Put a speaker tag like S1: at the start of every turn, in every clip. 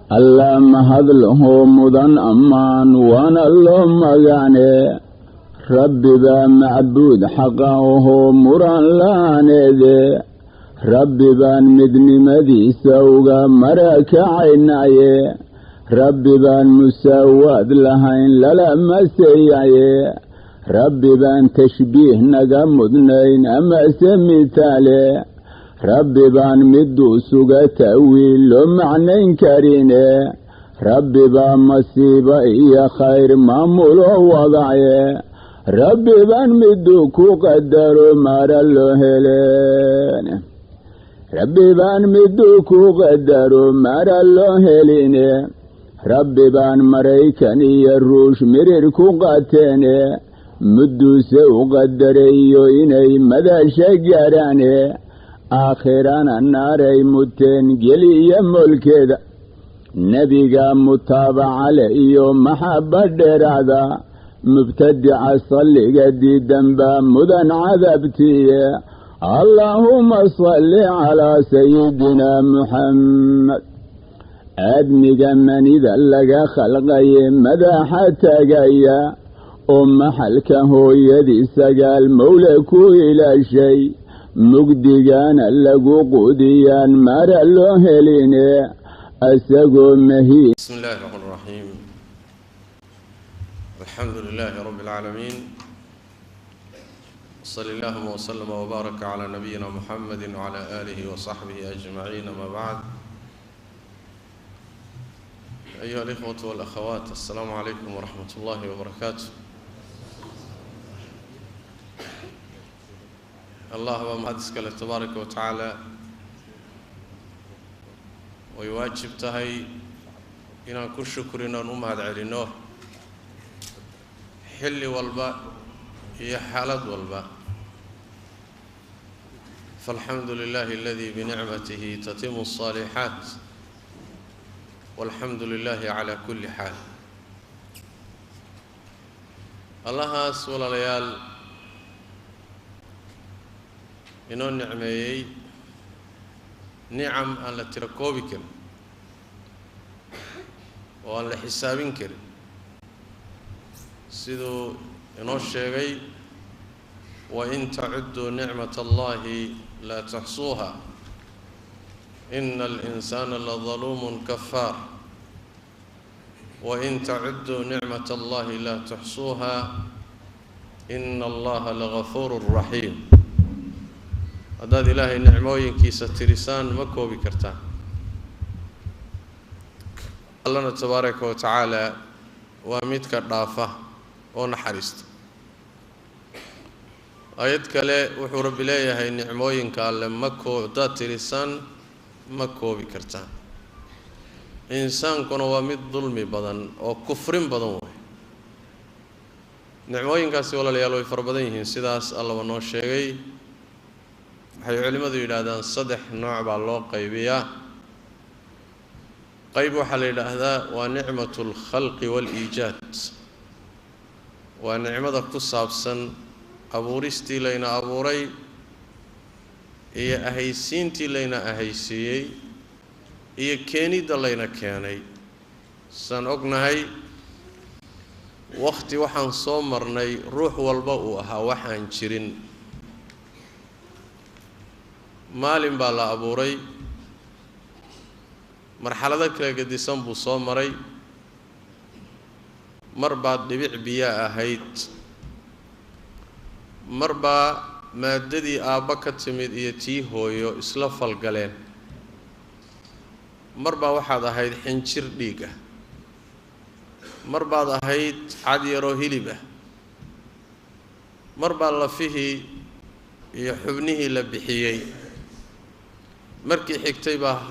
S1: Alla mahadlahoo mudan ammaan waana loo magaane. Rabbi baa macbuud xaqa ahoo muran la'aaneede. Rabbi baan midnimadiisa uga marakacaynaye. Rabbi baan musaawaad lahayn lala maseeyaye. Rabbi baan tashbiih naga mudnayn amase mithaale. Rabbi baan miduu suga ta'wiil loo macnayn karine. Rabbi baa masiiba iyo khayr maamulo wadaye. Rabbi baan miduu ku qadaro mara loo heleen. Rabbi baan miduu ku qadaro mara loo heline. Rabbi baan Maraykan iyo Ruush mirir ku qaateene. Mudduuse u qadarayo inay madasha gaaraane. Aakhirana naaray muteen geliya moolkeeda. Nebiga mutaabaca leh iyo maxaba dheeraada. Mubtadica salliga diidanba mudan cadabtiye. Allaahuma salli calaa sayidina Muxamed. Aadmiga manida laga khalqaye madaxa taagaya oo maxalka hooyadii sagaal mawle ku ilaashay. Mugdigana lagu quudiyaan mara loo heline asagoo mahiin.
S2: بسم الله الرحمن الرحيم، الحمد لله رب العالمين، وصلى اللهم وسلم وبارك على نبينا محمد وعلى آله وصحبه أجمعين، ما بعد. أيها الإخوة والأخوات، السلام عليكم ورحمة الله وبركاته. Allah baa mahad iskale tabaaraka wa tacaala. Way waajib tahay inaan ku shukrino oon u mahad celinno xilli walba iyo xaalad walba. Faalxamdu lilahi aladii binicmatihi tatimu الصaalixaat, walxamdu lilahi calaa kulli xaal. Allahaas, walaalayaal, inoo nicmeeyey nicam aan la tiro koobi karin oo aan la xisaabin karin, siduu inoo sheegay: wain tacudduu nicmat allahi laa taxsuuha, ina alinsaana ladaluumun kafaar. Wain tacudduu nicmat allahi laa tuxsuuha, ina allaha lagafuuru raxiim. Haddaad Ilaahay nicmooyinkiisa tirisaan, ma koobi kartaan. Allana tabaaraka wa tacaala waa midka dhaafa oo naxariista. Aayad kale wuxuu Rabbi leeyahay: nicmooyinka Alle ma koo haddaad tirisaan, ma koobi kartaan, insaankuna waa mid dulmi badan oo kufrin badan. Waay nicmooyinkaasi, walaalayaal, way fara badan yihiin. Sidaas Allaba noo sheegay, waxay culimmadu yidhaahdaan saddex nooc baa loo qaybiyaa. Qayb waxaa la yidhaahdaa waa nicmatu alkhalqi waaliijaad, waa nicmada ku saabsan abuuristii layna abuuray iyo ahaysiintii layna ahaysiiyey iyo keenidda layna keenay. Saan ognahay, wakhti waxaan soo marnay ruux walba uu ahaa waxaan jirin. Maalin baa la abuuray, marxalado kala gedisan buu soo maray. Mar baad dhibic biyaa ahayd, mar baa maaddadii aabba ka timid iyo tii hooyo isla falgaleen, mar baa waxaad ahayd xinjir dhiig ah, mar baad ahayd cad yaroo hilib ah, mar baa lafihii iyo xubnihii la bixiyey, markii xigtay baa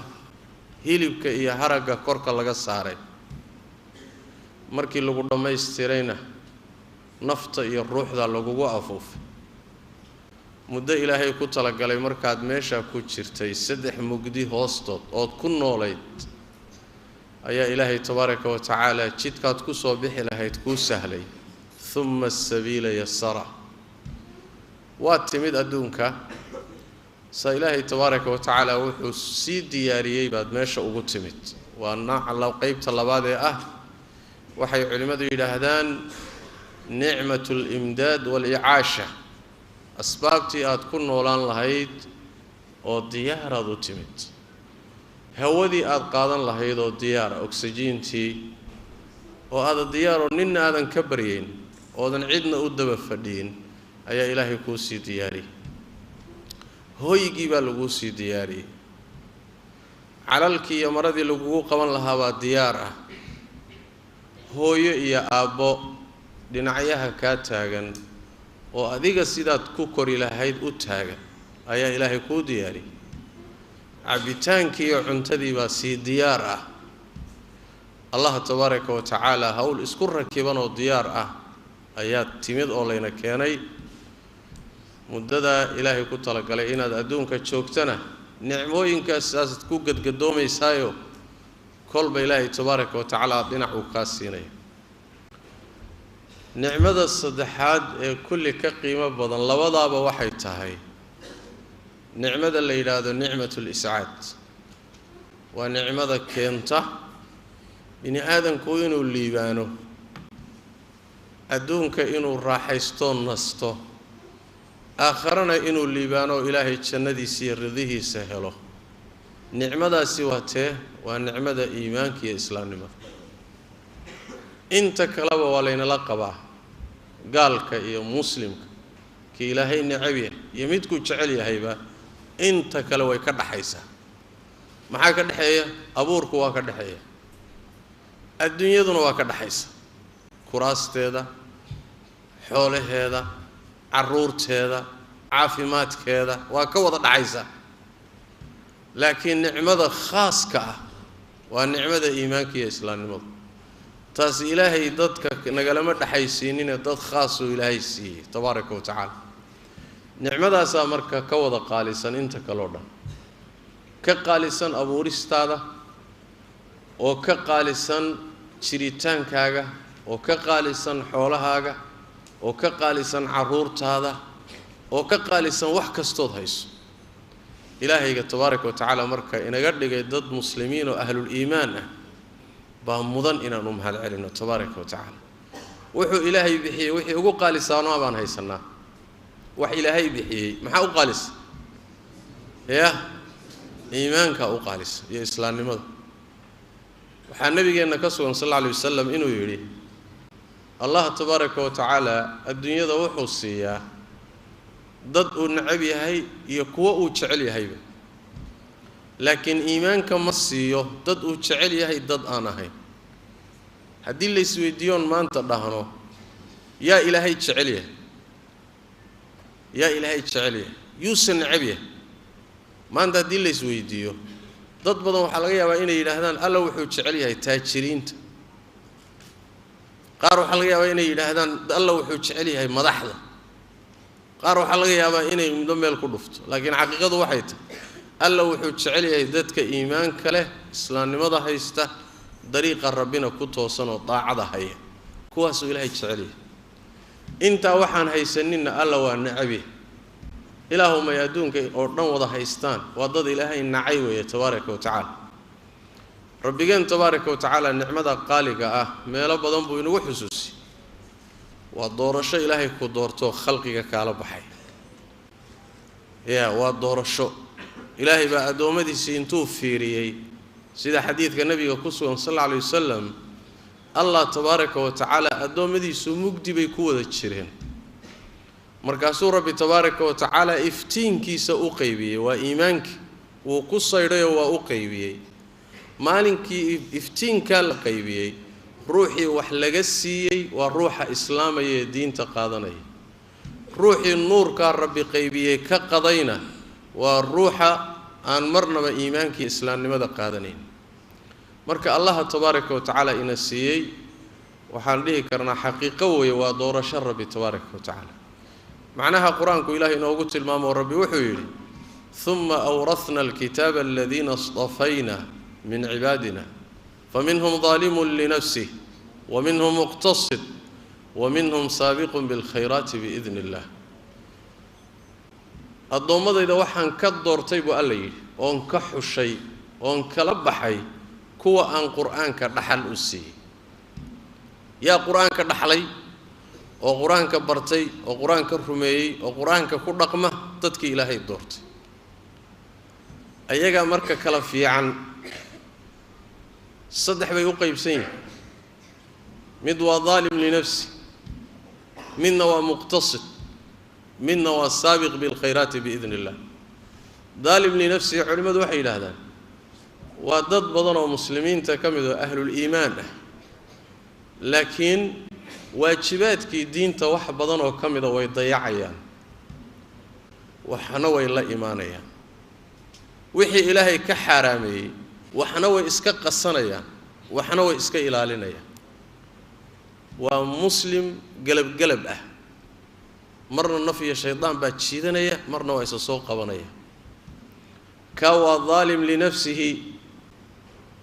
S2: hilibka iyo haragga korka laga saaray, markii lagu dhammaystirayna nafta iyo ruuxda lagugu afuufay. Muddo Ilaahay ku talagalay markaad meeshaa ku jirtay, saddex mugdi hoostood ood ku noolayd, ayaa Ilaahay tabaaraka wa tacaala jidkaad ku soo bixi lahayd kuu sahlay. Huma asabiila yasara. Waad timid adduunka, saa Ilaahay tabaaraka wa tacaala wuxuu sii diyaariyey baad meesha ugu timid. Waa nooca qeybta labaad ee ah waxay culimmadu yidhaahdaan nicmatu alimdaad waalicaasha, asbaabtii aad ku noolaan lahayd oo diyaaraad u timid, hawadii aad qaadan lahayd oo diyaara, ogsajiintii oo aada diyaaroo ninna aadan ka baryayn oodan cidna u daba fadhiyin ayaa ilaahay kuu sii diyaariyey. Hoygii baa laguu sii diyaariyey, calalkii iyo maradii lagugu qaban lahaabaa diyaar ah, hooyo iyo aabbo dhinacyaha kaa taagan oo adiga sidaad ku kori lahayd u taagan ayaa ilaahay kuu diyaariyey. Cabitaankii iyo cuntadii baa sii diyaar ah. Allah tabaaraka wa tacaala hawl isku rakiban oo diyaar ah ayaa timid oo layna keenay. Muddadaa ilaahay ku talagalay inaad adduunka joogtana nicmooyinkaas saasaad ku gadgadoomaysaayo kolba ilaahay tabaaraka wa tacaala dhinac uu kaa siinaya. Nicmada saddexaad ee kulli ka qiimo badan labadaaba waxay tahay nicmada la yidhaahdo nicmatul iscaad. Waa nicmada keenta bini aadamku inuu liibaano, adduunka inuu raaxaystoo nasto, aakharana inuu liibaano oo ilaahay jannadiisa iyo ridihiisa helo. Nicmadaasi waa tee? Waa nicmada iimaanka iyo islaamnimada. Inta kaleba waa laynala qabaa, gaalka iyo muslimka, kii ilaahay necab yahay iyo midkuu jecel yahayba inta kale way ka dhaxaysaa. Maxaa ka dhexeeya? Abuurku waa ka dhexeeya, adduunyaduna waa ka dhexaysa, kuraasteeda, xoolaheeda, carruurteeda, caafimaadkeeda waa ka wada dhaxaysa. Laakiin nicmada khaaska ah waa nicmada iimaanka iyo islaamnimada. Taas ilaahay dadka nagalama dhexaysiinine dad khaasuu ilaahay siiyey tabaaraka wa tacaala. Nicmadaasaa marka ka wada qaalisan inta kaleo dhan, ka qaalisan abuuristaada, oo ka qaalisan jiritaankaaga, oo ka qaalisan xoolahaaga, oo ka qaalisan carruurtaada, oo ka qaalisan wax kastood hayso. Ilaahayga tabaaraka wa tacaala marka inaga dhigay dad muslimiin oo ahlul iimaan ah baa mudan inaan u mahad celino tabaaraka wa tacaala. Wuxuu ilaahay bixiyey wixii ugu qaalisaanaa baan haysanaa. Wax ilaahay bixiyey maxaa u qaalisa? Yah, iimaankaa u qaalisa iyo islaamnimada. Waxaa nabigeenna ka sugan sal alla alay wasalam inuu yidhi Allah tabaaraka wa tacaala adduunyada wuxuu siiyaa dad uu necab yahay iyo kuwo uu jecel yahayba, laakiin iimaanka ma siiyo dad uu jecel yahay dad aan ahayn. Haddii la isweydiiyoon maanta dhahno yaa ilaahay jecel yahay, yaa ilaahay jecel yahay, yuusan necab yahay, maanta haddii la isweydiiyo dad badan waxaa laga yaabaa inay yidhaahdaan alla wuxuu jecel yahay taajiriinta. Qaar waxaa laga yaabaa inay yidhaahdaan alla wuxuu jecel yahay madaxda. Qaar waxaa laga yaabaa inay muddo meel ku dhufto. Laakiin xaqiiqadu waxay tahay alla wuxuu jecel yahay dadka iimaanka leh, islaamnimada haysta, dariiqa rabbina ku toosan oo daacada haya, kuwaasuu ilaahay jecel yahay. Intaa waxaan haysaninna alla waa necab yahay. Ilaahumay adduunka oo dhan wada haystaan waa dad ilaahay nacay weeye tabaaraka wa tacaala. Rabbigeen tabaaraka wa tacaala nicmada qaaliga ah meelo badan buu inagu xusuusiyey. Waa doorasho ilaahay ku doortoo khalqiga kaala baxay. Yaa waa doorasho ilaahay baa addoommadiisii intuu fiiriyey, sida xadiidka nabiga ku sugan sal alla alay wasalam, Allah tabaaraka wa tacaala addoommadiisu mugdi bay ku wada jireen. Markaasuu rabbi tabaaraka wa tacaala iftiinkiisa u qaybiyey, waa iimaankii wuu ku saydhayoo waa u qaybiyey. Maalinkii iftiinkaa la qaybiyey ruuxii wax laga siiyey waa ruuxa islaamaya ee diinta qaadanaya. Ruuxii nuurkaa rabbi qaybiyey ka qadayna waa ruuxa aan marnaba iimaankii islaamnimada qaadanayn. Marka allaha tabaaraka wa tacaala ina siiyey waxaan dhihi karnaa xaqiiqo weeye, waa doorasho rabbi tabaaraka wa tacaala. Macnaha qur-aanku ilaahay inoogu tilmaamo, rabbi wuxuu yidhi uma awrahna alkitaaba aladiina istafayna min cibaadina faminhum daalimun linafsih wa minhum muqtasid wa minhum saabiqun bilkhayraati biidni illah. Addoommadayda waxaan ka doortay buu alla yidhi, oon ka xushay oon kala baxay Kuwa aan qur-aanka dhaxal u siiyey. Yaa qur-aanka dhaxlay oo qur-aanka bartay oo qur-aanka rumeeyey oo qur-aanka ku dhaqma? Dadkii Ilaahay doortay. Ayagaa marka kala fiican. Saddex bay u qaybsan yihiin: mid waa daalim linafsi, midna waa muqtasid, midna waa saabiq bilkhayraati biidn illah. Daalim linafsihi culimmadu waxay yidhaahdaan waa dad badan oo muslimiinta ka mid oo ahluliimaan ah, laakiin waajibaadkii diinta wax badan oo ka mida way dayacayaan, waxna way la imaanayaan. Wixii Ilaahay ka xaaraameeyey waxna way iska qasanayaan, waxna way iska ilaalinayaan. Waa muslim gelab-gelab ah, marna naf iyo shaydaan baa jiidanaya, marna waa isa soo qabanaya. Kaa waa daalim linafsihi.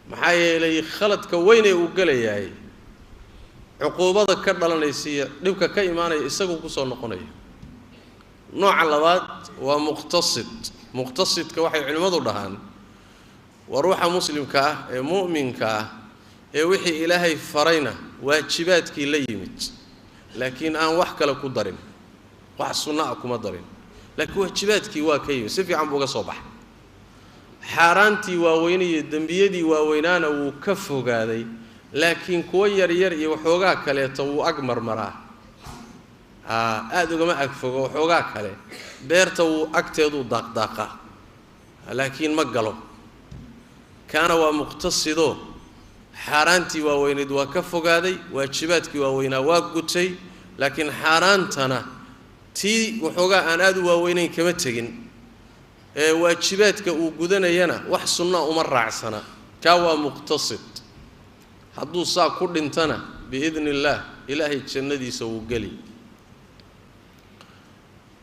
S2: Maxaa yeelay khaladka weyn ee uu gelayahay, cuquubada ka dhalanaysa iyo dhibka ka imaanaya isagu kusoo noqonaya. Nooca labaad waa muqtasid. Muqtasidka waxay culimmadu dhahaan waa ruuxa muslimka ah ee mu'minka ah ee wixii Ilaahay farayna waajibaadkii la yimid, laakiin aan wax kale ku darin, wax sunno ah kuma darin, laakiin waajibaadkii waa ka yimid, si fiican buu uga soo baxay. Xaaraantii waaweyniyo dembiyadii waaweynaana wuu ka fogaaday, laakiin kuwo yaryar iyo waxoogaa kaleeto wuu ag marmaraa, aada ugama ag fogo. Waxoogaa kale beerta wuu agteeduu daaqdaaqaa, laakiin ma galo. Kaana waa muqtasidoo xaaraantii waaweyneyd waa ka fogaaday, waajibaadkii waaweynaa waa gutay, laakiin xaaraantana tii waxoogaa aan aada u waaweynayn kama tegin, ee waajibaadka uu gudanayana wax sunnaa uma raacsana. Kaa waa muqtasid. Hadduu saa ku dhintana, biidni illaah Ilaahay jannadiisa wuu geli.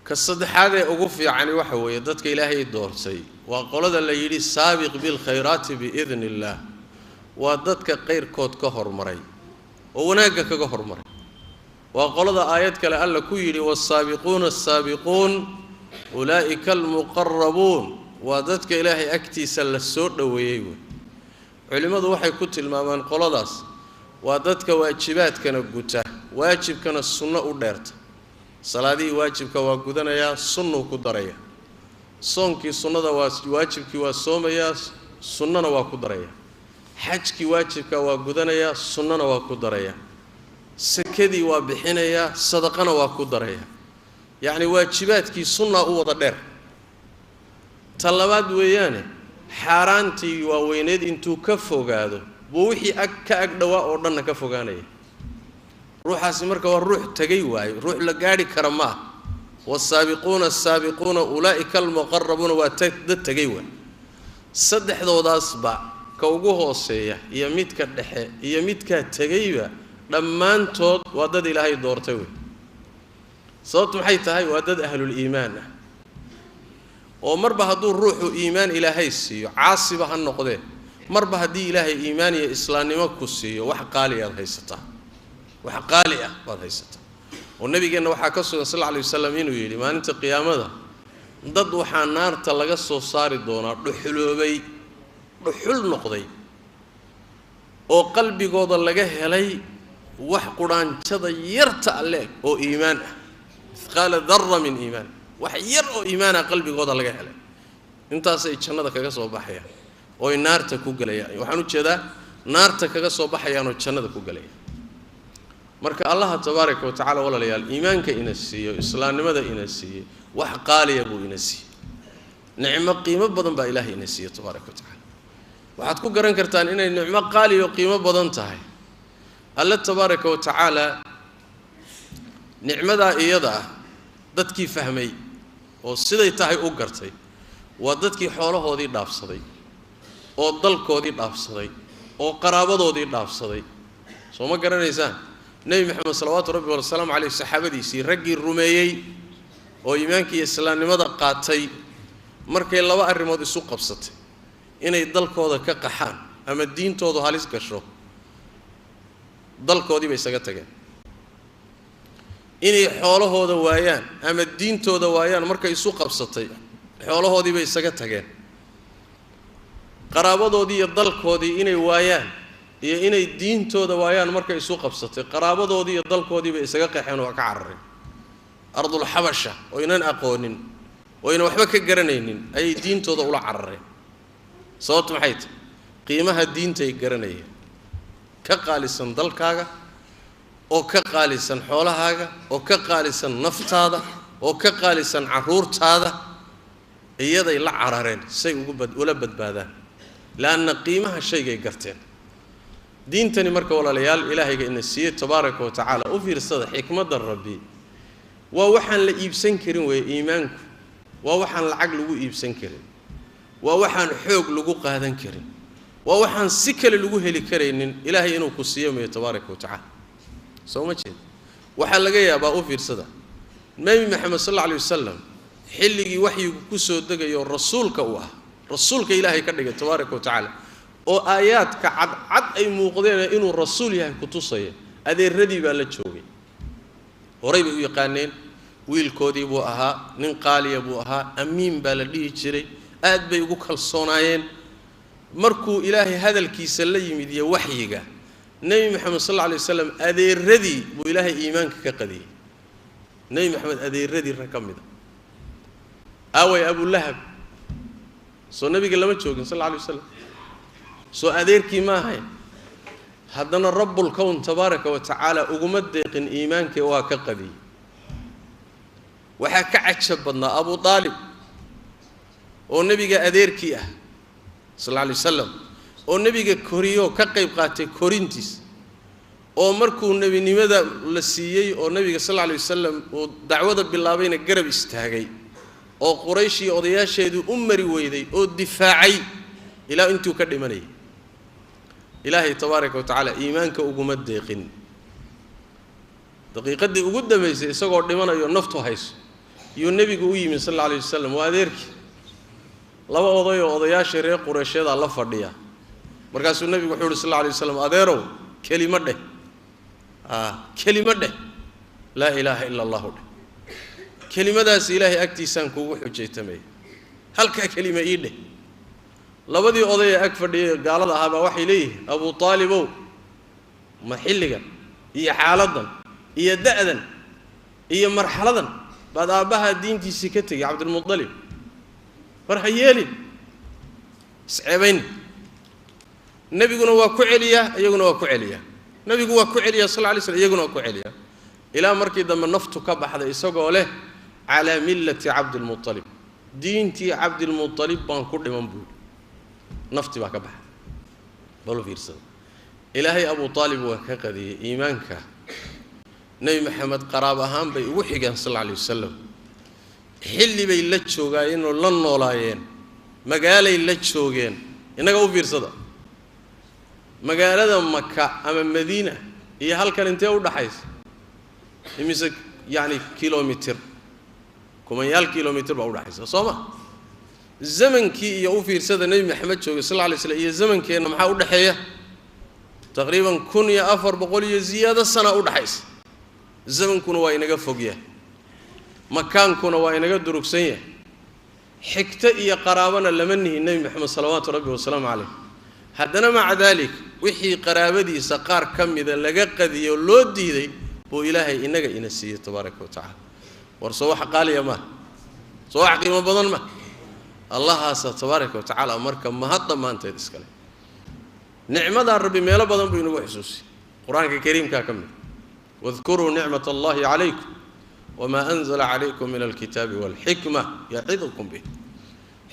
S2: Ka saddexaad ee ugu fiicani waxa weeye dadka Ilaahay doortay, waa qolada la yidhi saabiq bilkhayraati biidni illaah. Waa dadka qayrkood ka hormaray oo wanaagga kaga hormaray. Waa qolada aayad kale Alla ku yidhi: "Waasaabiquuna asaabiquun ulaa'ika almuqarabuun." Waa dadka Ilaahay agtiisa la soo dhoweeyey wey. Culimmadu waxay ku tilmaamaan qoladaas waa dadka waajibaadkana guta, waajibkana sunno u dheerta. Salaadihii waajibka waa gudanayaa, sunnuu ku daraya. Soonkii sunnada waa waajibkii waa soomayaa, sunnana waa ku daraya. Xajkii waajibka waa gudanayaa, sunnana waa ku daraya. Sakadii waa bixinayaa, sadaqana waa ku daraya. Yacni waajibaadkii sunnaa u wada dheer. Ta labaad weeyaane, xaaraantii waaweyneed intuu ka fogaado buu wixii ag ka ag dhowaa oo dhanna ka fogaanaya. Ruuxaasi marka waa ruux tegay waayo, ruux la gaadhi kara ma ah. Waasaabiquuna asaabiquuna ulaa'ika almuqarabuuna waa dad tegay waay. Saddexdoodaasba, ka ugu hooseeya iyo midka dhexe iyo midkaa tegayba, dhammaantood waa dad Ilaahay doortay wey. Sababtu maxay tahay? Waa dad ahluliimaan ah, oo marba hadduu ruuxu iimaan Ilaahay siiyo, caasiba ha noqdee, marba haddii Ilaahay iimaan iyo islaamnimo ku siiyo, wax qaali aad haysataa, wax qaali ah baad haysataa. Oo nabigeenna waxaa ka sugan sal alla alay wasalam inuu yidhi: maalinta qiyaamada dad waxaa naarta laga soo saari doonaa dhuxuloobay, dhuxul noqday, oo qalbigooda laga helay wax qudhaanjada yarta alle oo iimaan ah, mithqaala darra min iimaan, wax yar oo iimaana qalbigooda laga helay. Intaasay jannada kaga soo baxayaan ooy naarta ku gelayaan. Waxaan ujeedaa naarta kaga soo baxayaanoo jannada ku gelayaan. Marka Allaha tabaaraka wa tacala, walaalayaal, iimaanka ina siiyo, islaamnimada ina siiyey, wax qaaliya buu ina siiyey. Nicmo qiimo badan baa Ilaahay ina siiyey tabaaraka wa tacala. Waxaad ku garan kartaan inay nicmo qaaliyo qiimo badan tahay Alle tabaaraka wa tacaala nicmadaa iyada ah dadkii fahmay oo siday tahay u gartay waa dadkii xoolahoodii dhaafsaday oo dalkoodii dhaafsaday oo qaraabadoodii dhaafsaday. Soo ma garanaysaan Nebi Maxamed salawaatu rabbi wasalaamu caleyh saxaabadiisii, raggii rumeeyey oo iimaankii iyo islaamnimada qaatay, markay laba arrimood isu qabsatay, inay dalkooda ka qaxaan ama diintoodu halis gasho, dalkoodii bay isaga tageen; inay xoolahooda waayaan ama diintooda waayaan markay isu qabsatay, xoolahoodii bay isaga tageen. Qaraabadoodii iyo dalkoodii inay waayaan iyo inay diintooda waayaan markay isu qabsatay, qaraabadoodii iyo dalkoodii bay isaga qeexeen oo ka carareen. Ardul xabasha oo aynan aqoonin oo aynan waxba ka garanaynin ayay diintooda ula carareen. Sababtu maxay tahay? Qiimaha diintay garanayeen, ka qaalisan dalkaaga, oo ka qaalisan xoolahaaga, oo ka qaalisan naftaada, oo ka qaalisan carruurtaada. Iyaday la carareen say ugu ula badbaadaan, laanna qiimaha shaygay garteen. Diintani marka walaalayaal ilaahayga ina siiyey tabaaraka wa tacaala, u fiirsada xikmadda rabbi, waa waxaan la iibsan karin weeye iimaanku, waa waxaan lacag lagu iibsan karin, waa waxaan xoog lagu qaadan karin, waa waxaan si kale lagu heli karaynin ilaahay inuu ku siiyo mayo tabaaraka wa tacaala. Soo ma jeed? Waxaa laga yaabaa, u fiirsada, Nebi Maxamed sal alla alay wasalam xilligii waxyigu ku soo degayo rasuulka uu ah, rasuulka ilaahay ka dhigay tabaaraka wa tacaala, oo aayaadka cadcad ay muuqdeen inuu rasuul yahay ku tusaya, adeeradii baa la joogay, horay bay u yaqaaneen, wiilkoodii buu ahaa, nin qaaliya buu ahaa, amiin baa la dhihi jiray, aad bay ugu kalsoonaayeen. Markuu ilaahay hadalkiisa la yimid iyo waxyiga, Nebi Maxamed sal alla alay wasalam adeeradii buu ilaahay iimaanka ka qadiyey. Nebi Maxamed adeeradii rag ka mid a, aaway Abulahab, soo nebiga lama joogin sal alla alay wasalam, soo adeerkii ma ahayn? Haddana rabbul kown tabaaraka wa tacaala uguma deeqin iimaankii, waa ka qadiyey. Waxaa ka cajab badnaa Abu Aalib oo nebiga adeerkii ah sal alla alay wasalam, oo nebiga koriyoo ka qayb qaatay korintiis, oo markuu nebinimada la siiyey oo nebiga sal alla alay wasalam uu dacwada bilaabayna garab istaagay, oo Quraysh iyo odayaasheedii u mari weyday oo difaacay ilaa intuu ka dhimanayay. Ilaahay tabaaraka wa tacaala iimaanka uguma deeqin. Daqiiqadii ugu dambaysay isagoo dhimanayo naftu hayso yuu nebigu u yimi sal alla alay wasalam, waa adeerkii. Laba oday oo odayaashii reer Qureysheedaa la fadhiya. Markaasuu nebigu wuxuu uhi sal alla alay waslam, adeerow kelimo dheh, kelimo dheh, laa ilaaha ila allahu dheh, kelimadaas ilaahay agtiisaan kuugu xujaytamaya, halkaa kelima ii dheh. Labadii oday ee ag fadhiyay gaalada ahaabaa waxay leeyihiin, Abu Taalibow, ma xilligan iyo xaaladdan iyo da'dan iyo marxaladan baad aabbahaa diintiisii ka tegay Cabdilmudalib? War ha yeelin, isceebayn. Nebiguna waa ku celiyaa, iyaguna waa ku celiyaa, nebigu waa ku celiyaa sal lla alay slam, iyaguna waa ku celiyaa, ilaa markii dambe naftu ka baxday isagoo leh calaa millati Cabdilmualib, diintii Cabdilmualib baan ku dhiman buuri, nafti baa ka baxday. Balu fiirsada, ilaahay Abu Aalib waa ka qadiyey iimaanka. Nebi Maxamed qaraab ahaan bay ugu xigeen sal alla alay wasalam, xilli bay la joogaayeenoo la noolaayeen, magaalay la joogeen. Innaga u fiirsada, magaalada Maka ama Madiina iyo halkan intee u dhaxaysa? Imise yacni kilomitir? Kumanyaal kilomitir baa udhaxaysa, soo ma? Zamankii iyo u fiirsada Nebi Maxamed joogay sal alla alay slam iyo zamankeenna maxaa u dhexeeya? Taqriiban 1400 iyo ziyaado sana u dhaxaysa. Zamankuna waa inaga fog yahay, makaankuna waa inaga durugsan yahay, xigto iyo qaraabana lama nihin Nebi Maxamed salawaatu rabbi wasalaamu caleyh. Haddana maca daalik wixii qaraabadiisa qaar ka mida laga qadiyey oo loo diiday buu ilaahay inaga ina siiyey tabaaraka wa tacaala. War soo wax qaaliya maaha, soo wax qiimo badan ma Allahaasa tabaaraka wa tacaala. Marka mahad dhammaanteed iskale nicmadaa rabbi meelo badan buu inagu xusuusiyey, qur-aanka kariimkaa ka mid, wadkuruu nicmat allahi calaykum wamaa anzala calaykum min alkitaabi walxikma yacidukum bih.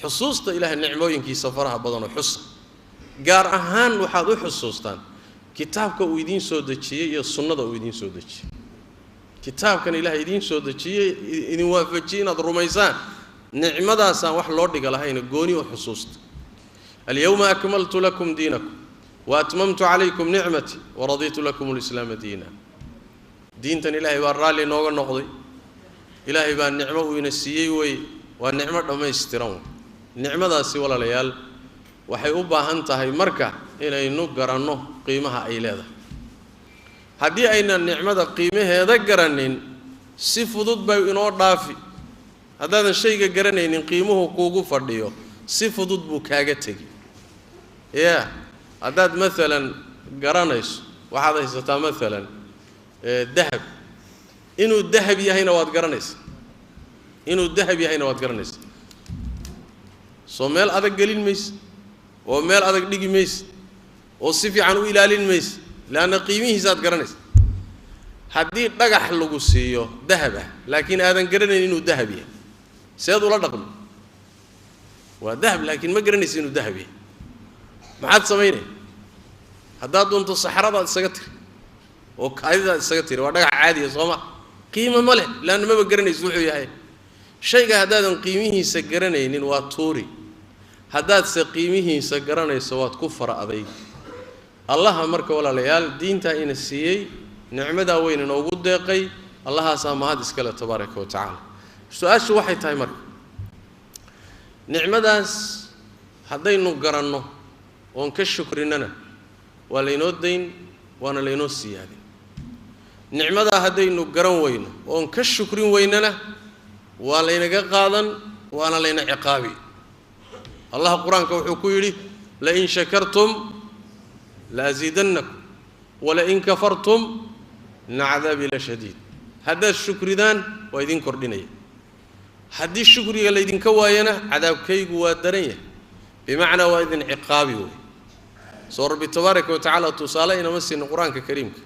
S2: Xusuusta ilaahay nicmooyinkiisa faraha badanoo xusa, gaar ahaan waxaad u xusuustaan kitaabka uu idiin soo dejiyey iyo sunnada uu idiin soo dejiyey. Kitaabkan ilaahay idiin soo dejiyey, idin waafajiyey inaad rumaysaan, nicmadaasaan wax loo dhiga lahayna gooni u xusuusta. Alyawma akmaltu lakum diinakum wa atmamtu calaykum nicmatii waradiitu lakum alislaama diina. Diintan ilaahay baa raalli nooga noqday, ilaahay baa nicmo uu ina siiyey weye, waa nicmo dhammaystiran wey. Nicmadaasi walaalayaal waxay u baahan tahay marka inaynu garanno qiimaha ay leedahay. Haddii aynan nicmada qiimaheeda garanin, si fudud bay inoo dhaafi. Haddaadan shayga garanaynin qiimuhu kuugu fadhiyo, si fudud buu kaaga tegi. Ya haddaad maalan garanayso, waxaad haysataa maalan dahab, inuu dahab yahayna waad garanaysaa, inuu dahab yahayna waad garanaysaa, soo meel adag gelin mayse oo meel adag dhigi mayse oo si fiican u ilaalin mayse, leanna qiimihiisaad garanaysa. Haddii dhagax lagu siiyo dahab ah laakiin aadan garanayn inuu dahab yahay, seed ula dhaqmi? Waa dahab laakiin ma garanaysa inuu dahab yahay, maxaad samaynay? Haddaad doonto saxradaad isaga tiri oo kaadidaad isaga tiri, waa dhagax caadiya sooma, qiimo ma leh, leanna maba garanaysa wuxuu yahay. Shayga haddaadan qiimihiisa garanaynin waa tuuri, haddaadse qiimihiisa garanayso waad ku fara adayg. Allaha marka walaalayaal diintaa ina siiyey, nicmadaa weyn inoogu deeqay, allahaasaa mahad iskale tabaaraka wa tacaala. Su-aashu waxay tahay marka, nicmadaas haddaynu garanno oon ka shukrinana waa laynoo dayn, waana laynoo siyaadin. Nicmadaa haddaynu garan weyno oon ka shukrin weynana waa laynaga qaadan, waana layna ciqaabi. Allah qur-aanka wuxuu ku yidhi lain shakartum laasiidannakum walain kafartum ina cadaabii la shadiid. Haddaad shukridaan waa idin kordhinaya, haddii shukriga laydinka waayana cadaabkaygu waa daran yahay, bimacnaa waa idin ciqaabi wey. Soo rabbi tabaaraka wa tacaala tusaale inama siino qur-aanka kariimka.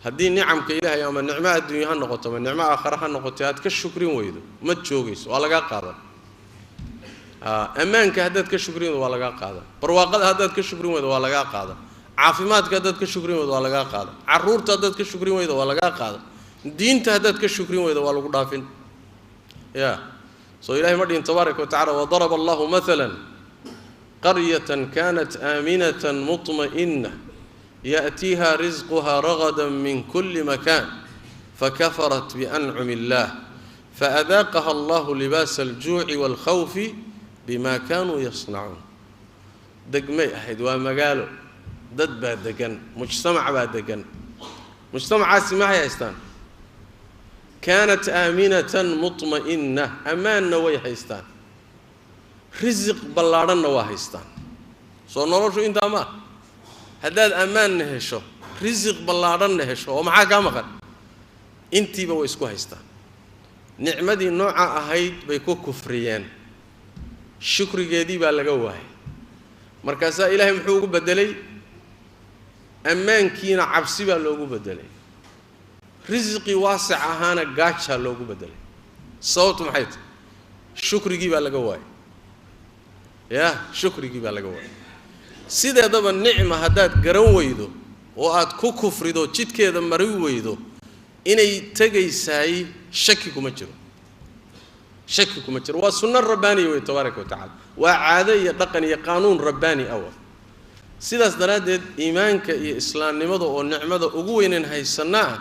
S2: Haddii nicamka ilaahay ama nicmo adduunya ha noqoto ama nicmo aakhare ha noqoto aad ka shukrin weydo, ma joogayso, waa lagaa qaadan. Ammaanka haddaad ka shukrin weydo waa lagaa qaadan, barwaaqada haddaad ka shukrin weydo waa lagaa qaadan, caafimaadka haddaad ka shukrin weydo waa lagaa qaadan, carruurta haddaad ka shukrin weydo waa lagaa qaadan, diinta haddaad ka shukrin weydo waa lagu dhaafin. Ya soo ilahay ma dhihin tabaaraka wa tacala wadaraba allahu maalan qaryatan kanat aaminatan mutma'inna ya'tiiha risquha ragadan min kulli makan fakafarat biancumi illah faadaaqaha allahu libaasa aljuuci waalkhawfi bima kaanuu yasnacuun. Degmay ahayd, waa magaalo, dad baa degan, mujtamac baa degan. Mujtamacaasi maxay haystaan? Kaanat aaminatan mutma'inna, ammaanna way haystaan, risiq ballaadhanna waa haystaan. Soo noloshu intaa ma ah? Haddaad ammaanna hesho, risiq ballaadhanna hesho, oo maxaa kaa maqan? Intiiba way isku haystaan. Nicmadii nooca ahayd bay ku kufriyeen, shukrigeedii baa laga waayay. Markaasaa ilaahay muxuu ugu beddelay? Ammaankiina cabsi baa loogu beddelay, risqii waasic ahaana gaajaa loogu beddelay. Sababtu maxay tahay? Shukrigii baa laga waayay. Yah, shukrigii baa laga waayay. Sideedaba nicma haddaad garan weydo oo aad ku kufrido, jidkeeda mari weydo, inay tegaysaay shaki kuma jiro, shaki kuma jiro. Waa sunno rabbaaniya wey tabaaraka wa tacala, waa caado iyo dhaqan iyo qaanuun rabbaani ah. Sidaas daraaddeed iimaanka iyo islaamnimada oo nicmada ugu weynan haysanna ah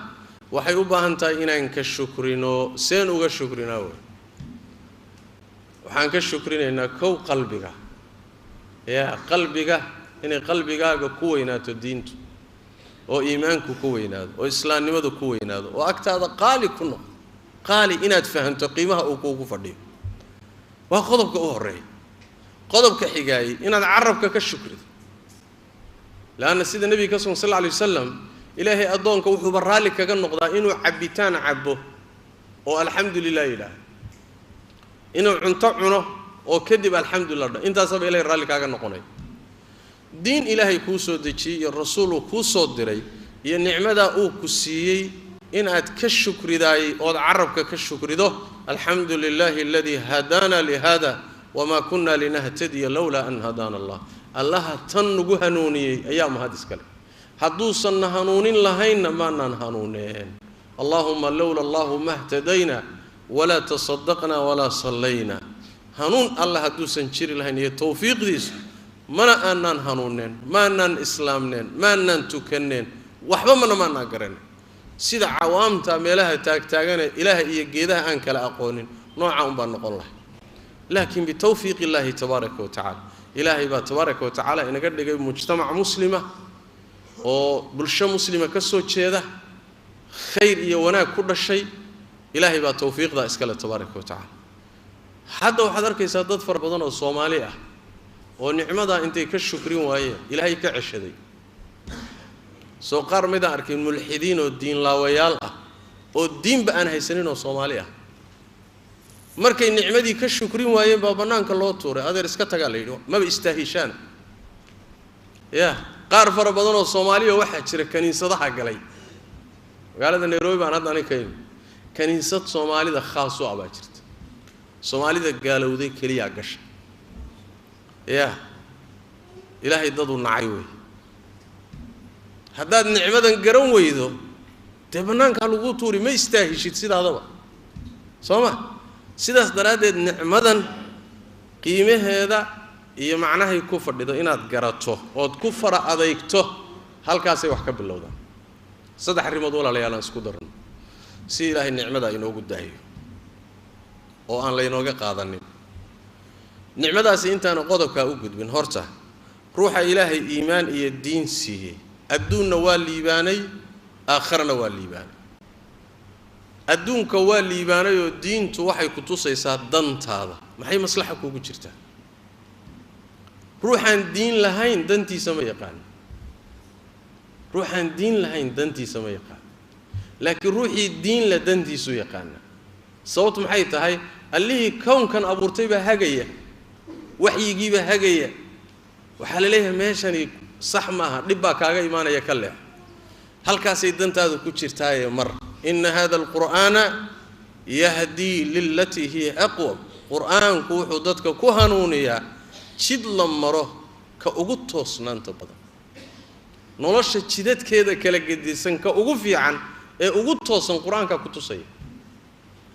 S2: waxay u baahan tahay inaan ka shukrino. Seen uga shukrinaa wey? Waxaan ka shukrinaynaa kow qalbiga. Yaa qalbiga, inay qalbigaaga ku weynaato diintu, oo iimaanku ku weynaado, oo islaamnimadu ku weynaado, oo agtaada qaali ku noqdo, qaali inaad fahanto qiimaha uu kuugu fadhiyo, waa qodobka u horreeya. Qodobka xigaayey inaad carabka ka shukrido, leanna sida nebiga ka sugan sal alla alay wasalam, ilaahay addoonka wuxuuba raalli kaga noqdaa inuu cabitaan cabo oo alxamdu lilah yidhaahdo, inuu cunto cuno oo kadib alxamdulillah dha, intaasaba ilahay raalli kaaga noqonay. Diin ilaahay kuu soo dejiyey iyo rasuul uu kuu soo diray iyo nicmadaa uu ku siiyey inaad ka shukridaayey ood carabka ka shukrido, alxamdu lilahi aladii hadaana lihada wamaa kunna linahtadiya lowlaa an hadaana allah. Allaha tan nagu hanuuniyey ayaa mahad iskale, hadduusanna hanuunin lahaynna maanaan hanuuneen. Allaahuma lowla allahu ma htadayna walaa tasadaqna walaa sallayna. Hanuun alla hadduusan jiri lahayn iyo tawfiiqdiisu mana aanaan hanuuneen, maanaan islaamneen, maanaan tukanneen, waxba mana maanaan garaneen. Sida cawaamta meelaha taagtaagane ilaaha iyo geedaha aan kala aqoonin nooca unbaan noqon lahay. Laakiin bitawfiiq illaahi tabaaraka wa tacaala, ilaahay baa tabaaraka wa tacaala inaga dhigay mujtamac muslima oo bulsho muslima ka soo jeeda, khayr iyo wanaag ku dhashay. Ilaahay baa tawfiiqdaa iskale tabaaraka wa tacaala. Hadda waxaad arkaysaa dad fara badan oo Soomaali ah Oo nicmadaa intay ka shukrin waayeen Ilaahay ka ceshaday. Soo qaar midaan arkin mulxidiin oo diinlaawayaal ah oo diinba aan haysanin oo Soomaali ah, markay nicmadii ka shukrin waayeen baa bannaanka loo tuuray. Adeer iska tagaa la yidhi, maba istaahishaan. Ya qaar fara badan oo Soomaaliya waxaa jira kaniisadaha galay. Magaalada Nairobi baan hadda aniga ka imi, kaniisad Soomaalida khaas u ah baa jirta, Soomaalida gaalowday keliyaa gasha. Ya Ilaahay daduu nacay wey. Haddaad nicmadan garan weydo dee bannaankaa laguu tuuri, ma istaahishid sidaadaba, soo ma? Sidaas daraaddeed nicmadan qiimaheeda iyo macnahay ku fadhido inaad garato ood ku fara adeygto, halkaasay wax ka bilowdaan. Saddex arrimood walaalayaal aan isku darno si Ilaahay nicmada inoogu daayo oo aan laynooga qaadanin nicmadaasi. Intaanu qodobkaa u gudbin, horta ruuxa Ilaahay iimaan iyo diin siiyey adduunna waa liibaanay, aakharana waa liibaanay. Adduunka waa liibaanay oo diintu waxay ku tusaysaa dantaada, maxay maslaxa kuugu jirtaa. Ruuxaan diin lahayn dantiisa ma yaqaano, ruuxaan diin lahayn dantiisa ma yaqaano, laakiin ruuxii diin la dantiisuu yaqaana. Sababtu maxay tahay? Allihii kownkan abuurtay baa hagaya, waxyigiibaa hagaya. Waxaa la leeyahay meeshani sax maaha, dhib baa kaaga imaanaya, ka leex, halkaasay dantaadu ku jirtaaye mar. Ina hada alqur'aana yahdii lilatii hiya aqwam. Qur'aanku wuxuu dadka ku hanuuniyaa jid la maro ka ugu toosnaanta badan, nolosha jidadkeeda kala gedisan ka ugu fiican ee ugu toosan qur-aankaa ku tusaya.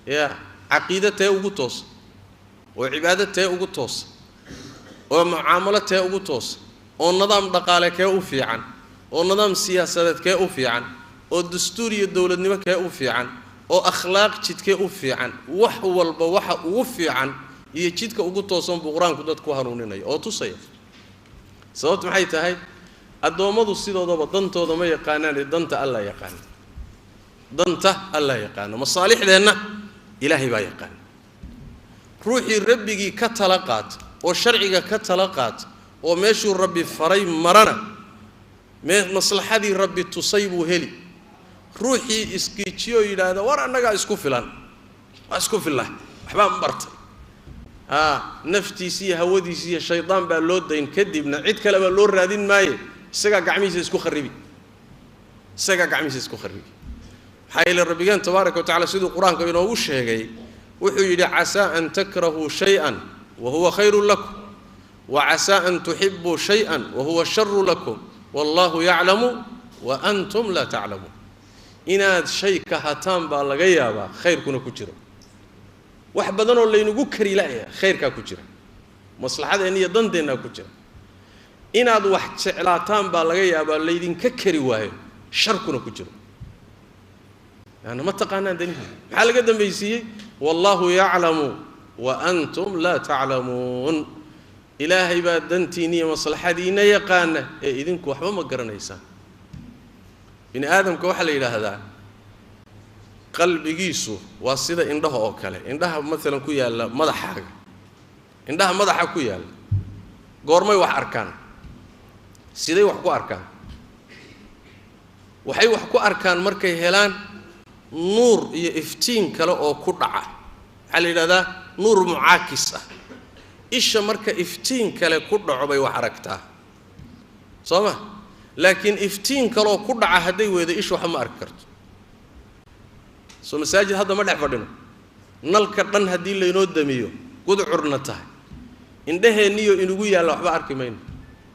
S2: Ya caqiide tee ugu toosan, oo cibaado tee ugu toosan, oo mucaamalo tee ugu toosan, oo nidaam dhaqaale kee u fiican, oo nidaam siyaasadeed kee u fiican, oo dastuur iyo dowladnimo kee u fiican, oo akhlaaq jidkee u fiican, wax walba waxa ugu fiican iyo jidka ugu toosan buu qur-aanku dadku hanuuninaya oo tusaya. Sababtu maxay tahay? Addoommadu sidoodaba dantooda ma yaqaanaane, danta Allaa yaqaana, danta Allaa yaqaano, masaalixdeenna Ilaahay baa yaqaana. Ruuxii rabbigii ka tala qaata oo sharciga ka tala qaata oo meeshuu Rabbi faray marana, mee maslaxadii Rabbi tusay buu heli. Ruuxii iskiijiyoo yidhaahda war annagaa isku filan, waa isku fillah, waxbaan bartay, naftiisi iyo hawadiisi iyo shaydaan baa loo dayn, kadibna cid kale baa loo raadin maaye, isagaa gacmihiisa isku kharibi, isagaa gacmihiisa isku kharibi. Maxaa yeele Rabbigeen tabaaraka wa tacala siduu qur-aanka inoogu sheegay wuxuu yidhi casaa an takrahuu shay-an wa huwa khayrun lakum wa casaa an tuxibuu shay-an wa huwa sharu lakum wallahu yaclamu wa antum laa taclamuun. Inaad shay kahataan baa laga yaabaa khayrkuna ku jiro. Wax badanoo laynagu kari la'ya khayrkaa ku jira, maslaxadeenna iyo danteennaa ku jira. Inaad wax jeclaataan baa laga yaabaa laydinka kari waayo, sharkuna ku jiro. Yaani ma taqaanaan danihi. Maxaa laga dambaysiiyey? Wallahu yaclamu wa antum laa taclamuun. Ilaahay baa dantiinna iyo maslaxadiinna yaqaana ee idinku waxba ma garanaysaan. Bini aadamka waxaa la yidhaahdaa qalbigiisu waa sida indhaha oo kale. Indhaha maalan ku yaalla madaxaaga, indhaha madaxa ku yaalla goormay wax arkaan? Siday wax ku arkaan? Waxay wax ku arkaan markay helaan nuur iyo iftiin kale oo ku dhaca. Maxaa la yidhahdaa? Nuur mucaakis ah. Isha marka iftiin kale ku dhaco bay wax aragtaa, soo ma? Laakiin iftiin kaleoo ku dhaca hadday weydo, ishu waxba ma arki karto. Soo masaajid hadda ma dhex fadhino, nalka dhan haddii laynoo damiyo, gudcurna tahay, indhaheenniyo inugu yaalla waxba arki mayno,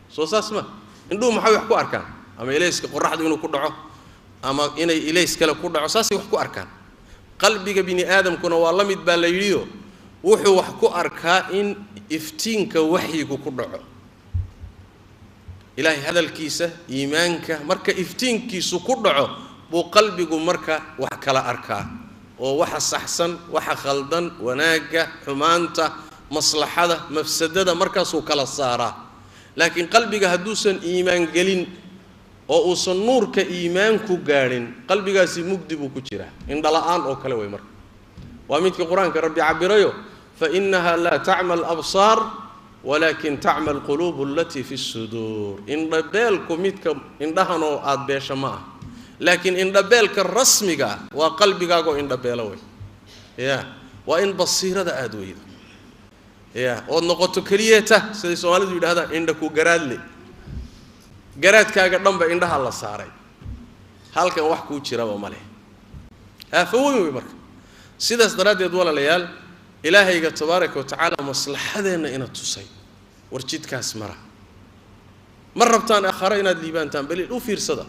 S2: soo saas ma? Indhuhu maxay wax ku arkaan? Ama ilayska qoraxdu inuu ku dhaco ama inay ilays kale ku dhaco, saasay wax ku arkaan. Qalbiga bini aadamkuna waa la mid baa la yidhiyo, wuxuu wax ku arkaa in iftiinka waxyigu ku dhaco, Ilaahay hadalkiisa, iimaanka marka iftiinkiisu ku dhaco buu qalbigu marka wax kala arkaa, oo waxa saxsan, waxa khaldan, wanaagga, xumaanta, maslaxada, mafsadada markaasuu kala saaraa. Laakiin qalbiga hadduusan iimaan gelin oo uusan nuurka iimaanku gaadhin, qalbigaasi mugdi buu ku jiraa, indhala-aan oo kale wey. Marka waa midkii qur-aanka Rabbi cabirayo, fa innaha laa tacma alabsaar Walaakin tacma alquluubu alatii fi suduur. Indhabeelku midka indhahanoo aada beesha ma ah, laakiin indhabeelka rasmiga ah waa qalbigaagoo indhabeelo wey. Ya, waa in basiirada aada weydo, ya, ood noqoto keliyeeta siday soomaalidu yidhahdaan indha ku garaadle, garaadkaaga dhanba indhaha la saaray, halkan wax kuu jiraba ma leh. Aafo weyn wey. Marka sidaas daraaddeed walaalayaal, ilaahayga tabaaraka wa tacaala maslaxadeenna ina tusay, war jidkaas mara, ma rabtaan aakhare inaad liibaantaan? Bal u fiirsada,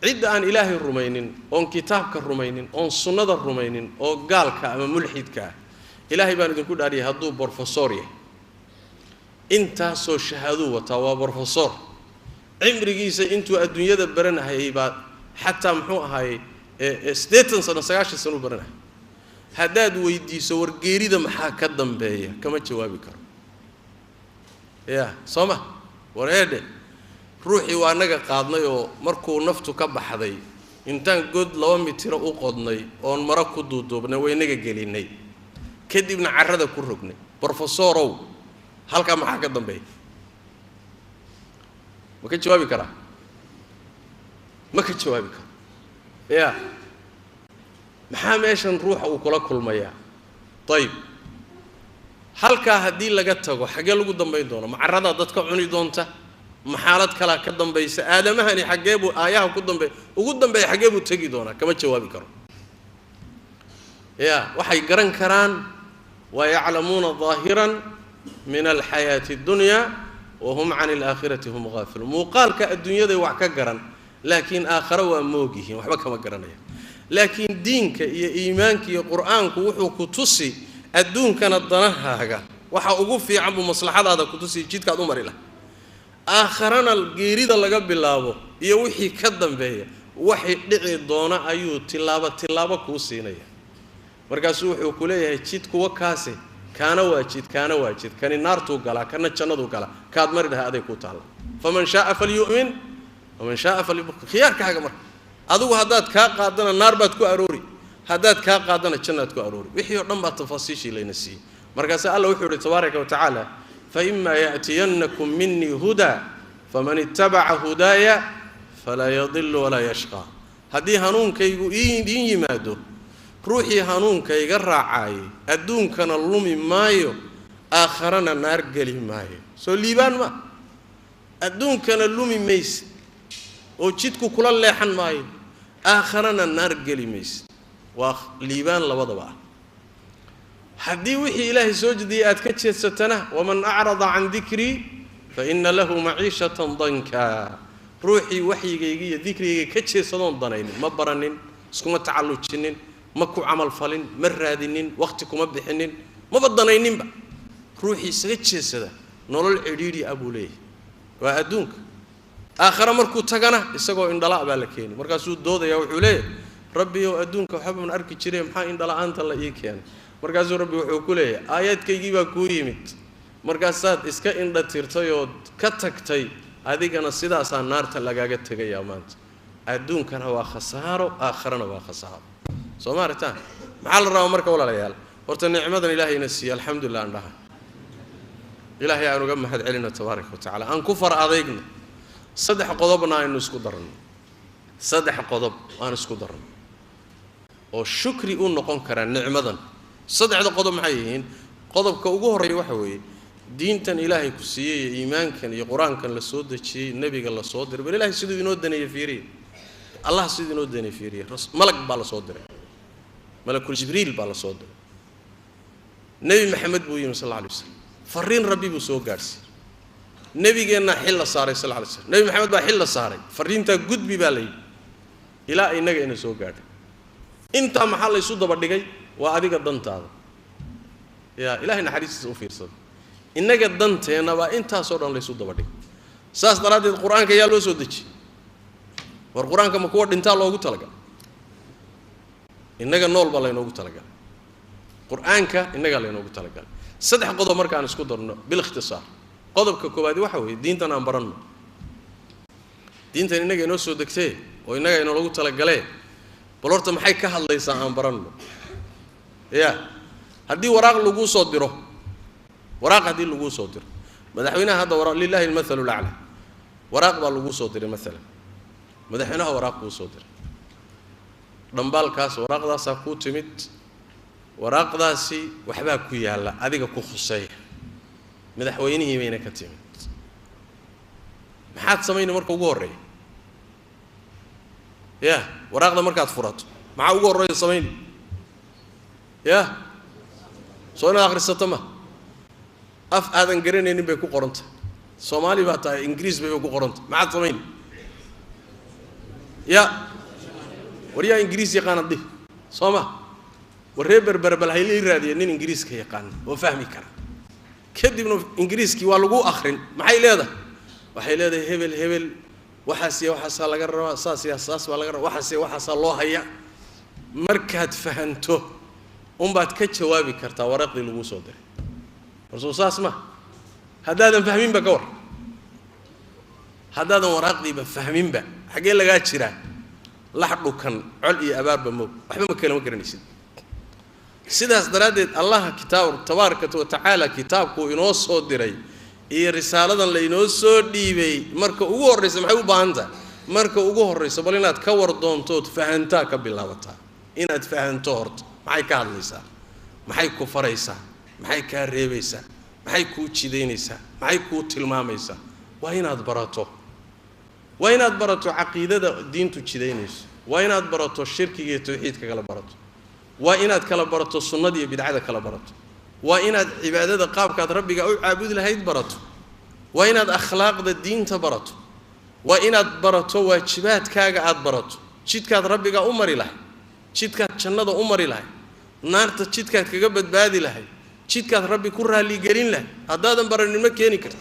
S2: cidda aan ilaahay rumaynin, oon kitaabka rumaynin, oon sunnada rumaynin, oo gaalka ama mulxidka ah, ilaahay baan idinku dhaariyay, hadduu brofesor yahay, intaasoo shahaaduu wataa, waa brofesor, cimrigiisa intuu adduunyada baranahayay baa xataa muxuu ahaayey 80 sano, 90 sano u baranahayay, haddaad weydiiso war geerida maxaa ka dambeeya, kama jawaabi karo. Ya, soo ma? War eedhe, ruuxii waa naga qaadnay oo markuu naftu ka baxday intaan god 2 mitiro u qodnay oon maro ku duuduubnay waynaga gelinay, kadibna carrada ku rognay. Brofesorow, halkaa maxaa ka dambeeya? Ma ka jawaabi karaa? Ma ka jawaabi karo. Ya, maxaa meeshan ruuxa uu kula kulmayaa? Ayib, halkaa haddii laga tago xaggee lagu dambayn doono? Ma carradaa dadka cuni doonta? Ma xaalad kalaa ka dambaysa? Aadamahani xaggee buu aayaha ku dambeey ugu dambeeya, xaggee buu tegi doonaa? Kama jawaabi karo. Ya, waxay garan karaan wa yaclamuuna daahiran min alxayaati addunya wahum can alaakhirati hum gaafiluun. Muuqaalka adduunyaday wax ka garan, laakiin aakhare waa moog yihiin, waxba kama garanayaan. Laakiin diinka iyo iimaanka iyo qur-aanku wuxuu ku tusi adduunkana danahaaga waxa ugu fiican buu maslaxadaada ku tusi, jidkaad u mari laha. Aakharana geerida laga bilaabo iyo wixii ka dambeeya, waxay dhici doona ayuu tillaabo tillaabo kuu siinaya. Markaasuu wuxuu ku leeyahay jid kuwa kaasi, kaana waa jid, kaana waa jid, kani naartuu galaa, kana jannaduu galaa, kaad mari lahaa aday kuu taalla. Faman shaaa falyu'min waman shaaa falyukfur. Khiyaarkaaga marka adigu, haddaad kaa qaadana naar baad ku aroori, haddaad kaa qaadana jannaad ku aroori. Wixii oo dhan baa tafaasiishii layna siiyey. Markaase alla wuxuu yidhi tabaaraka wa tacaala: faima ya'tiyannakum minii hudaa faman ittabaca hudaaya falaa yadilu walaa yashqaa. Haddii hanuunkaygu idiin yimaado, ruuxii hanuunkayga raacaayay adduunkana lumi maayo, aakharana naar geli maayo. Soo liibaan ma? Adduunkana lumi mayse oo jidku kula leexan maayo, aakharana naar geli mayse. Waa liibaan labadaba ah. Haddii wixii ilaahay soo jediyey aad ka jeedsatana, waman acrada can dikrii fa ina lahu maciishatan danka. Ruuxii waxyigayga iyo dikrigayga ka jeedsadoon danaynin, ma baranin, iskuma tacallujinin, ma ku camalfalin, ma raadinin, wakhti kuma bixinin, maba danayninba, ruuxii isaga jeedsada nolol cidhiidhi ah buu leeyahay, waa adduunka. Aakhare markuu tagana isagoo indhala' baa la keeni. Markaasuu doodaya, wuxuu leeyahay: rabbiyow, adduunka waxba man arki jire, maxaa indhala-aanta la ii keenay? Markaasuu rabbi wuxuu ku leeyahay: aayaadkaygii baa kuu yimid, markaasaad iska indha tirtay ood ka tagtay, adigana sidaasaa naarta lagaaga tegayaa maanta. Adduunkana waa khasaaro, aakharana waa khasaaro. Soo ma aragtaan? Maxaa la rabaa marka walaalayaal? Horta nicmadan ilaahayna siiye alxamdulilah aan dhaha, ilaahay aan uga mahad celino tabaaraka wa tacala, aan ku far adeygno. Saddex qodobna aynu isku darno, saddex qodob aan isku darno oo shukri u noqon karaa nicmadan. Saddexda qodob maxay yihiin? Qodobka ugu horreeya waxa weeye diintan ilaahay ku siiyey iyo iimaankan iyo qur-aankan la soo dejiyey, nebiga la soo diray. Bal ilahay siduu inoo daneeye fiiriye, allah siduu inoo daneeye fiiriye. Malag baa la soo diray, malakul jibriil baa la soo diray, nebi maxamed buu yimi sal alla alay waslam, farriin rabbi buu soo gaadhsiiyey. Nebigeennaa xil la saaray sal lla alay slam, nebi maxamed baa xil la saaray, farriintaa gudbi baa la yidhi, ilaa innaga ina soo gaadhay. Intaa maxaa la ysu daba dhigay? Waa adiga dantaada. Yaa ilahay naxariistiisa u fiirsada, innaga danteenna baa intaasoo dhan laysu daba dhigay. Saas daraaddeed qur-aanka yaa loo soo dejiyey? War qur-aanka ma kuwa dhintaa loogu talagalay? Innaga nool baa laynoogu talagalay qur-aanka, innagaa laynoogu talagalay. Saddex qodob markaan isku darno bilikhtisaar. Qodobka koowaadi waxa weeye diintan aan baranno, diintan innaga inoo soo degtee oo innaga inoogu talagalee, bal horta maxay ka hadlaysaa aan baranno. Ya, haddii waraaq laguu soo diro, waraaq haddii laguu soo diro Madaxweynaha hadda lillahi almathalu lacla, waraaq baa lagu soo diray maalan, madaxweynaha waraaq kuu soo diray, dhambaalkaas waraaqdaasaa kuu timid, waraaqdaasi waxbaa ku yaalla adiga ku khuseeya, madaxweynihii bayna ka timid. Maxaad samayna marka ugu horreeya? Ya waraaqda markaad furato maxaa ugu horreeya samayni? Ya soo inaad akhrisato ma af aadan garanaynin bay ku qorantay, Soomaali baa tahay, Ingiriis bay ku qorantay, maxaad samayni? Ya war yaa Ingiriis yaqaana dhih soo ma, war reer berber bal haylii raadiya nin Ingiriiska yaqaana oo fahmi kara. Kadibna Ingiriiskii waa lagu akhrin, maxay leedahay? Waxay leedahay hebel hebel waxaas iyo waxaasaa laga rabaa, saas iyo saas baa laga rabaa, waxaas iyo waxaasaa loo hayaa. Markaad fahanto unbaad ka jawaabi kartaa waraaqdii laguu soo diray. War soo saas ma, haddaadan fahminba ka war, haddaadan waraaqdiiba fahminba xaggee lagaa jiraa? Lax dhukan col iyo abaarba moog, waxba ma kale ma garanaysid. Sidaas daraaddeed Allah kitaab tabaaraka wa tacaala kitaabkuu inoo soo diray iyo risaaladan la inoo soo dhiibay marka ugu horreysa maxay u baahan tahay? Marka ugu horreysa bal inaad ka war doontood fahantaa ka bilaabataa, inaad fahanto horta maxay ka hadlaysaa, maxay ku faraysaa, maxay kaa reebaysaa, maxay kuu jidaynaysaa, maxay kuu tilmaamaysaa. Waa inaad barato, waa inaad barato caqiidada diintu jidaynayso, waa inaad barato shirkiga iyo tawxiidka kala barato, waa inaad kala barato sunnada iyo bidcada kala barato, waa inaad cibaadada qaabkaad rabbiga u caabudi lahayd barato, waa inaad akhlaaqda diinta barato, waa inaad barato waajibaadkaaga aad barato, jidkaad rabbiga u mari lahayd, jidkaad jannada u mari lahayd, naarta jidkaad kaga badbaadi lahayd, jidkaad rabbi ku raaligelin lahayd. Haddaadan baranin ma keeni karti.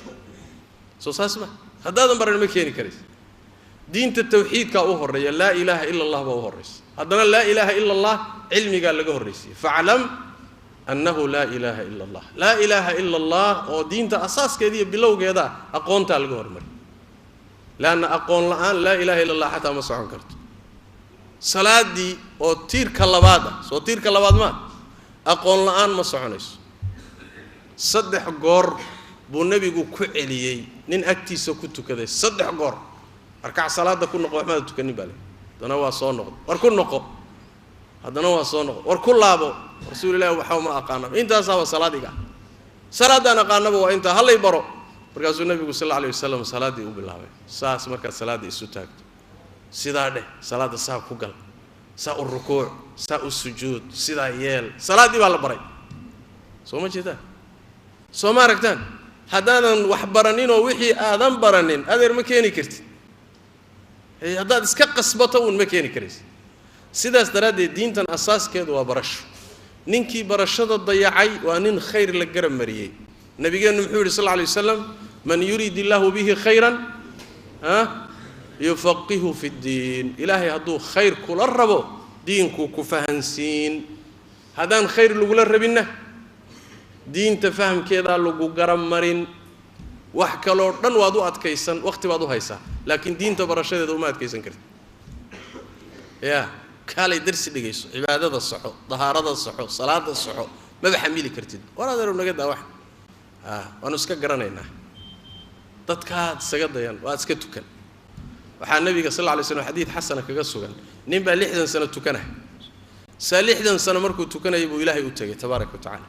S2: Soo saas ma, haddaadan baranin ma keeni karaysa. Diinta tawxiidkaa u horreeya, laa ilaaha ila allah baa u horreysa. Haddana laa ilaaha ila allah cilmigaa laga horraysiiyey, faclam annahu laa ilaaha ila allah. Laa ilaaha ila allah oo diinta asaaskeeda iyo bilowgeeda aqoontaa laga hormariy, leanna aqoon la-aan laa ilaha illa allah xataa ma socon karto. Salaaddii oo tiirka labaad ah, soo tiirka labaad maa, aqoon la-aan ma soconayso. 3 goor buu nebigu ku celiyey nin agtiisa ku tukaday, 3 goor. Arkac salaada ku noqo, waxmaada tukanin baa le, haddana waa soo noqdo, war ku noqo, haddana waa soo noqdo, war ku laabo, rasuulillahi waxba ma aqaanaba, intaasaaba salaad iga ah, salaaddaan aqaanaba waa intaa, hallay baro. Markaasuu nebigu sal alla alayh wasalam salaaddii u bilaabay. Saas markaad salaadda isu taagto sidaa dheh, salaadda saa ku gal, saa u rukuuc, saa u sujuud, sidaa yeel, salaaddii baa la baray. Soo ma jeedaan? Soo ma aragtaan? Haddaadan wax baraninoo wixii aadan baranin adeer ma keeni kartid, haddaad iska qasbato uun ma keeni karaysid. Sidaas daraaddeed diintan asaaskeedu waa barasho. Ninkii barashada dayacay waa nin khayr la garab mariyey. Nabigeennu muxuu yidhi sal alla alay wasalam, man yurid illaahu bihi khayran yufaqihu fi ddiin. Ilaahay hadduu khayr kula rabo diinkuu ku fahansiin, haddaan khayr lagula rabinna diinta fahamkeedaa lagu garab marin. Wax kaloo dhan waad u adkaysan, waqti baad u haysaa, laakiin diinta barashadeeda uma adkaysan kartid. Ya kaalay darsi dhigayso, cibaadada soxo, dahaarada soxo, salaada soxo, maba xamili kartid. War adeerow naga daa wax, waanu iska garanaynaa, dadkaad isaga dayan, waad iska tukan. Waxaa nabiga sal alla alay slam xadiid xasana kaga sugan, nin baa 60 sano tukanaya. Saa 60 sano markuu tukanayay buu ilaahay u tegay tabaaraka wa tacaala.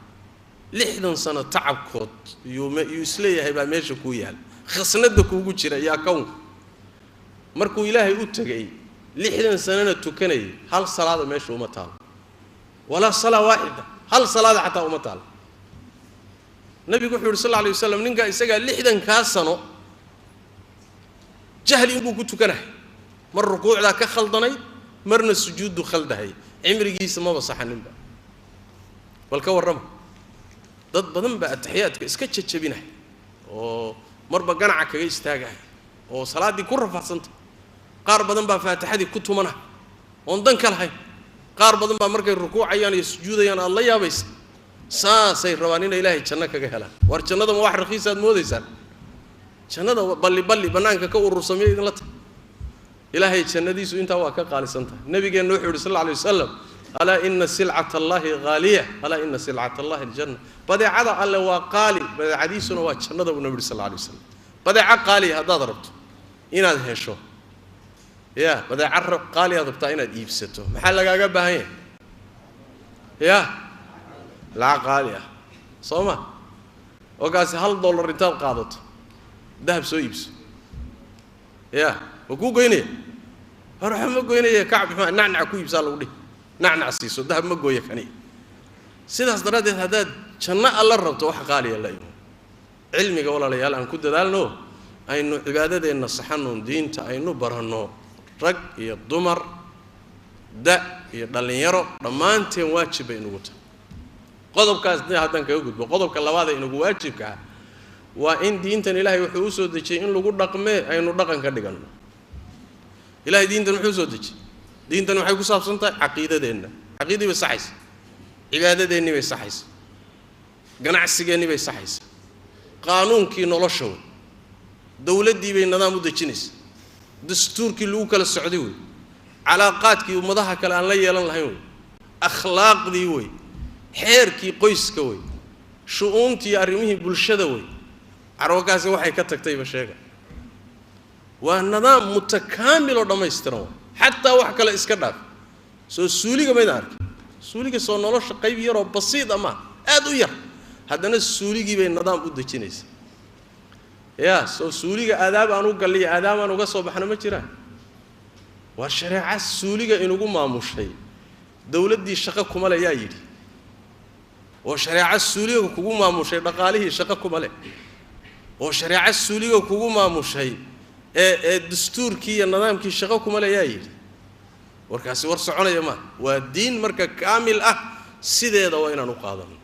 S2: 60 sano tacabkood yuu isleeyahay baa meesha kuu yaal, khasnada kuugu jira iyo akownka. Markuu ilaahay u tegay 60 sanana tukanayay, hal salaada meesha uma taalo, walaa salaa waaxida, hal salaada xataa uma taalo. Nabigu wuxuu yidhi sal alla alay wasalam, ninkaa isagaa 60 sano jahli inbuu ku tukanahay, mar rukuucdaa ka khaldanayd, marna sujuuddu khaldahay, cimrigiisa maba saxaninba. Bal ka warrama, dad badan baa ataxiyaadka iska jajabinahay oo marba ganaca kaga istaagahay oo salaaddii ku rafaadsantay. Qaar badan baa faatixadii ku tumana oon dan ka lahayn. Qaar badan baa markay rukuucayaan iyo sujuudayaan aada la yaabaysa. Saasay rabaan inay ilaahay janno kaga helaan. War jannada ma wax rakiis aad moodaysaan? Jannada balli balli bannaanka ka urursamaya idinla tahay. Ilaahay jannadiisu intaa waa ka qaalisan tahay. Nabigeenna wuxuu yidhi sal alla alay wasalam, Alaa ina silcata allahi haaliya, alaa ina silcata allahi aljanna. Badeecada alle waa qaali, badeecadiisuna waa jannada buu nabi yidhi sal alla alay waslam. Badeeco qaaliya haddaad rabto inaad hesho, ya badeeco qaaliyaad rabtaa inaad iibsato, maxaa lagaaga baahan yahay? Ya lacag qaali ah, soo ma? Okaasi $1 intaad qaadato dahab soo iibso, ya ma kuu goynaya? Hor waxa ma goynaya, kacab muxuu nacnac ku iibsaa lagu dhihi, nacnac siiso, dahab ma gooya kani. Sidaas daraaddeed haddaad janno alla rabto wax qaaliya la imo. Cilmiga walaalayaal aan ku dadaalno, aynu cibaadadeenna saxannoon, diinta aynu baranno, rag iyo dumar, da iyo dhallinyaro, dhammaanteen waajib bay inugu tahay. Qodobkaas haddaan kaga gudbo, qodobka labaad ee inugu waajibka ah waa in diintan ilaahay wuxuu u soo dejiyey in lagu dhaqmee aynu dhaqan ka dhiganno. Ilahay diintan muxuu soo dejiyey? Diintan waxay ku saabsan tahay caqiidadeenna. Caqiidadii bay saxaysa, cibaadadeennii bay saxaysa, ganacsigeennii bay saxaysa, qaanuunkii nolosha wey, dowladdii bay nidaam u dejinaysa, dastuurkii lagu kala socday wey, calaaqaadkii ummadaha kale aan la yeelan lahayn wey, akhlaaqdii wey, xeerkii qoyska wey, shu-uuntii arrimihii bulshada wey. Carwakaasi waxay ka tagtayba sheega. Waa nidaam mutakaamil oo dhammaystiran way. Xataa wax kale iska dhaaf, soo suuliga maydaan arkin? Suuliga soo nolosha qayb yaroo basiid ama aada u yar, haddana suuligii bay nidaam u dejinaysa. Ya soo suuliga aadaab aan u galliyo aadaab aan uga soo baxno ma jiraan. Waa shareeca suuliga inugu maamushay, dowladdii shaqo kuma le yaa yidhi. Oo shareeco suuliga kugu maamushay dhaqaalihii shaqo kuma leh, oo shareeco suuliga kugu maamushay ee dastuurkii iyo nidaamkii shaqo kuma le yaa yidhi. Warkaasi war soconaya maa. Waa diin marka kaamil ah, sideeda waa inaan u qaadano.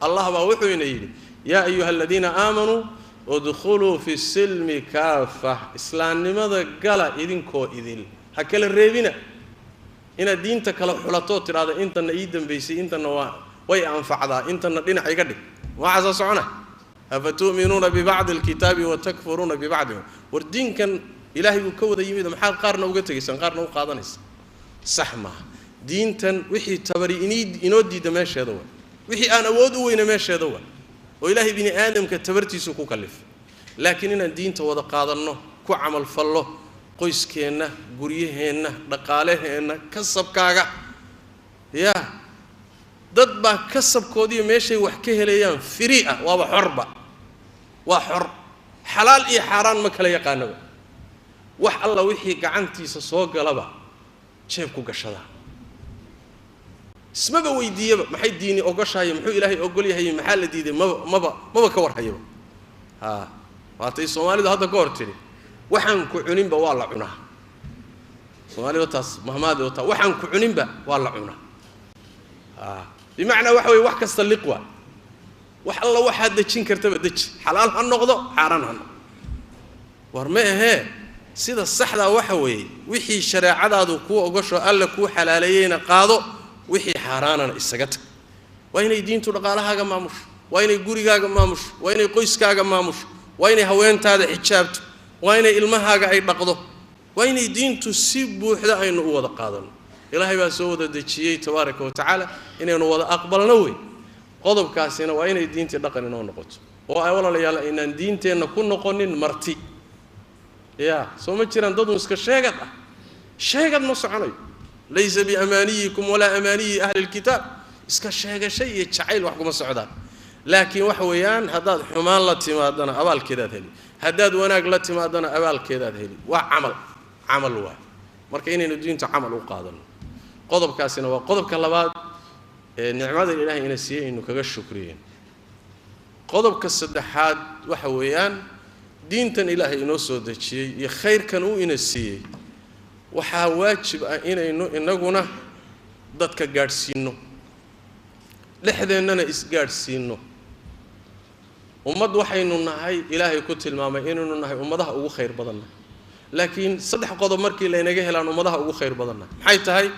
S2: Allah baa wuxuu ina yidhi, yaa ayuha aladiina aamanuu udkhuluu fi silmi kaafa, islaamnimada gala idinkoo idil, ha kala reebina. Inaad diinta kala xulatoo tidhaahdo intanna ii dambaysay, intanna waa way anfacdaa, intanna dhinac iga dhig, waxaasaa socona. Afatu'minuuna bibacdi alkitaabi watakfuruuna bibacdi. War diinkan ilaahay buu ka wada yimid, maxaad qaarna uga tegaysaan qaarna u qaadanaysa? Sax maaha. Diintan wixii tabari inoo diida meesheeda waa, wixii aan awood u weyna meesheeda waa, oo ilaahay bini aadamka tabartiisu ku kallifay. Laakiin inaan diinta wada qaadanno, ku camal fallo, qoyskeenna, guryaheenna, dhaqaalaheenna, kasabkaaga. Yaa dad baa kasabkoodiiyo meeshay wax ka helayaan free ah, waaba xorba, waa xor, xalaal iyo xaaraan ma kala yaqaanaba. Wax alla wixii gacantiisa soo galaba jeeb ku gashadaa, ismaba weydiiyaba maxay diini ogoshahay, muxuu ilaahay ogol yahay, maxaa la diiday, maba maba maba ka warhayaba. Haa, waatay soomaalidu hadda ka hor tidhi, waxaan ku cuninba waa la cunaa. Soomaalidu taas mahmaadi wataa, waxaan ku cuninba waa la cunaa. Haa, bimacnaa waxa weye wax kasta liqwa, wax alla waxaad dejin kartaba deji, xalaal ha noqdo xaaraan ha noqdo. War ma ahee, sida saxdaa waxa weeye wixii shareecadaadu kuu ogosho alla kuu xalaaleeyeyna qaado, wixii xaaraanana isaga tag. Waa inay diintu dhaqaalahaaga maamusho, waa inay gurigaaga maamusho, waa inay qoyskaaga maamusho, waa inay haweentaada xijaabto, waa inay ilmahaaga ay dhaqdo, waa inay diintu si buuxda aynu u wada qaadano. Ilaahay baa soo wada dejiyey tabaaraka wa tacaala, inaynu wada aqbalno wey. Qodobkaasina waa inay diintii dhaqan inoo noqoto, oo ay walaalayaal aynaan diinteenna ku noqonin marti. Ya soo ma jiraan dadun iska sheegad ah? Sheegad ma soconayo. Laysa biamaaniyikum walaa amaaniyi ahli lkitaab. Iska sheegashay iyo jacayl wax kuma socdaan. Laakiin waxa weeyaan, haddaad xumaan la timaadana abaalkeedaad heli, haddaad wanaag la timaadana abaalkeedaad heli. Waa camal, camal waay. Marka inaynu diinta camal u qaadano, qodobkaasina waa qodobka labaad ee nicmada ilaahay ina siiyey aynu kaga shukriyeen. Qodobka saddexaad waxa weeyaan, diintan ilaahay inoo soo dejiyey iyo khayrkan uu ina siiyey, waxaa waajib ah inaynu inaguna dadka gaadhsiinno, dhexdeennana isgaadhsiinno. Ummad waxaynu nahay ilaahay ku tilmaamay inaynu nahay ummadaha ugu khayr badanna, laakiin saddex qodob markii laynaga helaan ummadaha ugu khayr badanna. Maxay tahay?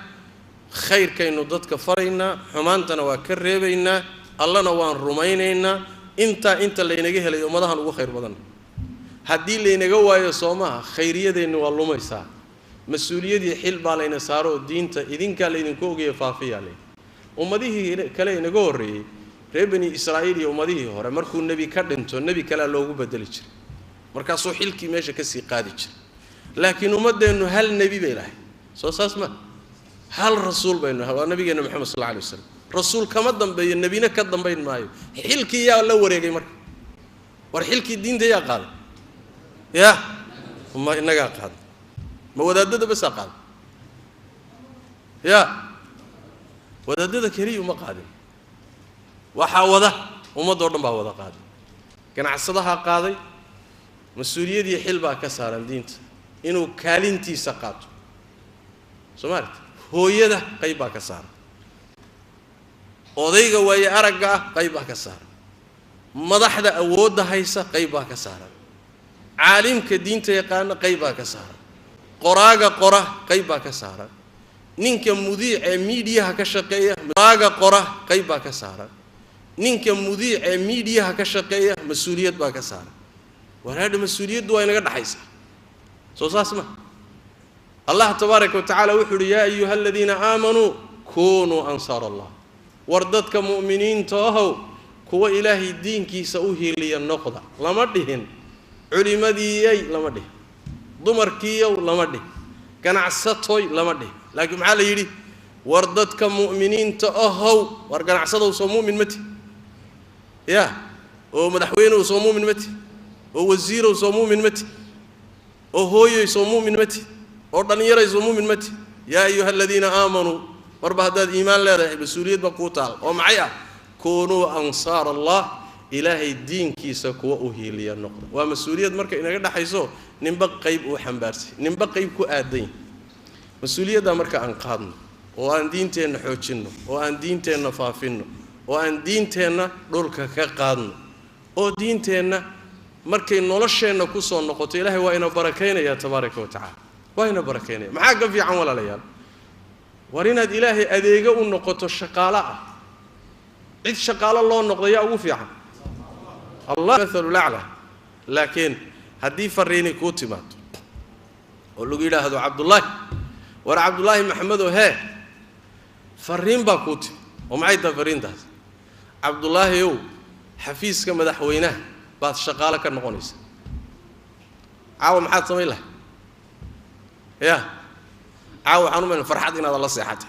S2: Khayrkaynu dadka faraynaa, xumaantana waa ka reebaynaa, allana waan rumaynaynaa. Intaa inta laynaga helay ummadahan ugu khayr badanna. Haddii laynaga waayo soo maaha, khayriyadeenni waa lumaysaa, Mas-uuliyadii xil baa layna saaro oo diinta idinkaa laydinku ogaya faafiyaa layidhi. Ummadihii kale inaga horreeyey, reer Bani Israa'iil iyo ummadihii hore, markuu nebi ka dhinto nebi kalea loogu bedeli jiray, markaasuu xilkii meesha kasii qaadi jiray. Laakiin ummaddeennu hal nebi bay lahayd, soo saas ma hal rasuul baynu, waa nabigeena Maxamed sal alla alay waslam. Rasuul kama dambeeyo, nebina ka dambayn maayo. Xilkii yaa la wareegay marka? War xilkii diinta yaa qaaday? Ya ma inagaa qaaday? Ma wadaadada basaa qaaday? Ya wadaadada keliya uma qaadin, waxaa wada ummadoo dhan baa wada qaaday. Ganacsadahaa qaaday, mas-uuliyadii xil baa ka saaran diinta inuu kaalintiisa qaato, soo maaragti. Hooyada qayb baa ka saaran, odayga waaye aragga ah qayb baa ka saaran, madaxda awoodda haysa qayb baa ka saaran, caalimka diinta yaqaana qayb baa ka saaran, qoraaga qora qayb baa ka saaran, ninka mudiic ee miidiyaha ka shaqeeya qoraaga qora qayb baa ka saaran, ninka mudiic ee miidiyaha ka shaqeeya mas-uuliyad baa ka saaran. Waraadha mas-uuliyaddu waa inaga dhaxaysaa, soo saas ma. Allah tabaaraka wa tacaala wuxuu uhi yaa ayuha aladiina aamanuu kunuu ansaar allah. War dadka mu'miniinta ahow, kuwa ilaahay diinkiisa u hiiliya noqda. Lama dhihin culimadiiyey, lama dhihin dumarkiiyow, lama dhihin ganacsatoy, lama dhihin. Laakiin maxaa la yidhi? War dadka mu'miniinta ahow. War ganacsadow soo mu'min ma tihi? Ya oo madaxweynew soo mu'min ma tihi? Oo wasiirow soo mu'min ma tihi? Oo hooyoy soo mu'min ma tihi? Oo dhallinyaray soo mu'min ma tihi? Yaa ayuha aladiina aamanuu, marba haddaad iimaan leedahay mas-uuliyad baa kuu taal oo maxay ah? Kunuu ansaar allah, ilaahay diinkiisa kuwa u hiiliya noqda. Waa mas-uuliyad marka inaga dhexayso, ninba qayb uu xambaarsay, ninba qayb ku aadan yahay. Mas-uuliyaddaa marka aan qaadno oo aan diinteenna xoojinno oo aan diinteenna faafinno oo aan diinteenna dhulka ka qaadno oo diinteenna markay nolosheenna ku soo noqoto, ilaahay waa ina barakaynaya tabaaraka wa tacaala, waa ina barakaynaya. Maxaa ka fiican walaalayaal? War inaad ilaahay adeego u noqoto, shaqaalo ah. Cid shaqaalo loo noqdo yaa ugu fiican? Allah mathalu lacla. Laakiin haddii fariini kuu timaado oo lagu yidhaahdo Cabdullaahi, war Cabdullaahi Maxamedow, hee fariin baa kuu timi, oo maxay tahay fariintaas? Cabdullaahi ow, xafiiska madaxweynaha baad shaqaalo ka noqonaysaa caawa, maxaad samayn lahay? Ya caawa waxaan u mayna farxad inaadan la seexatay,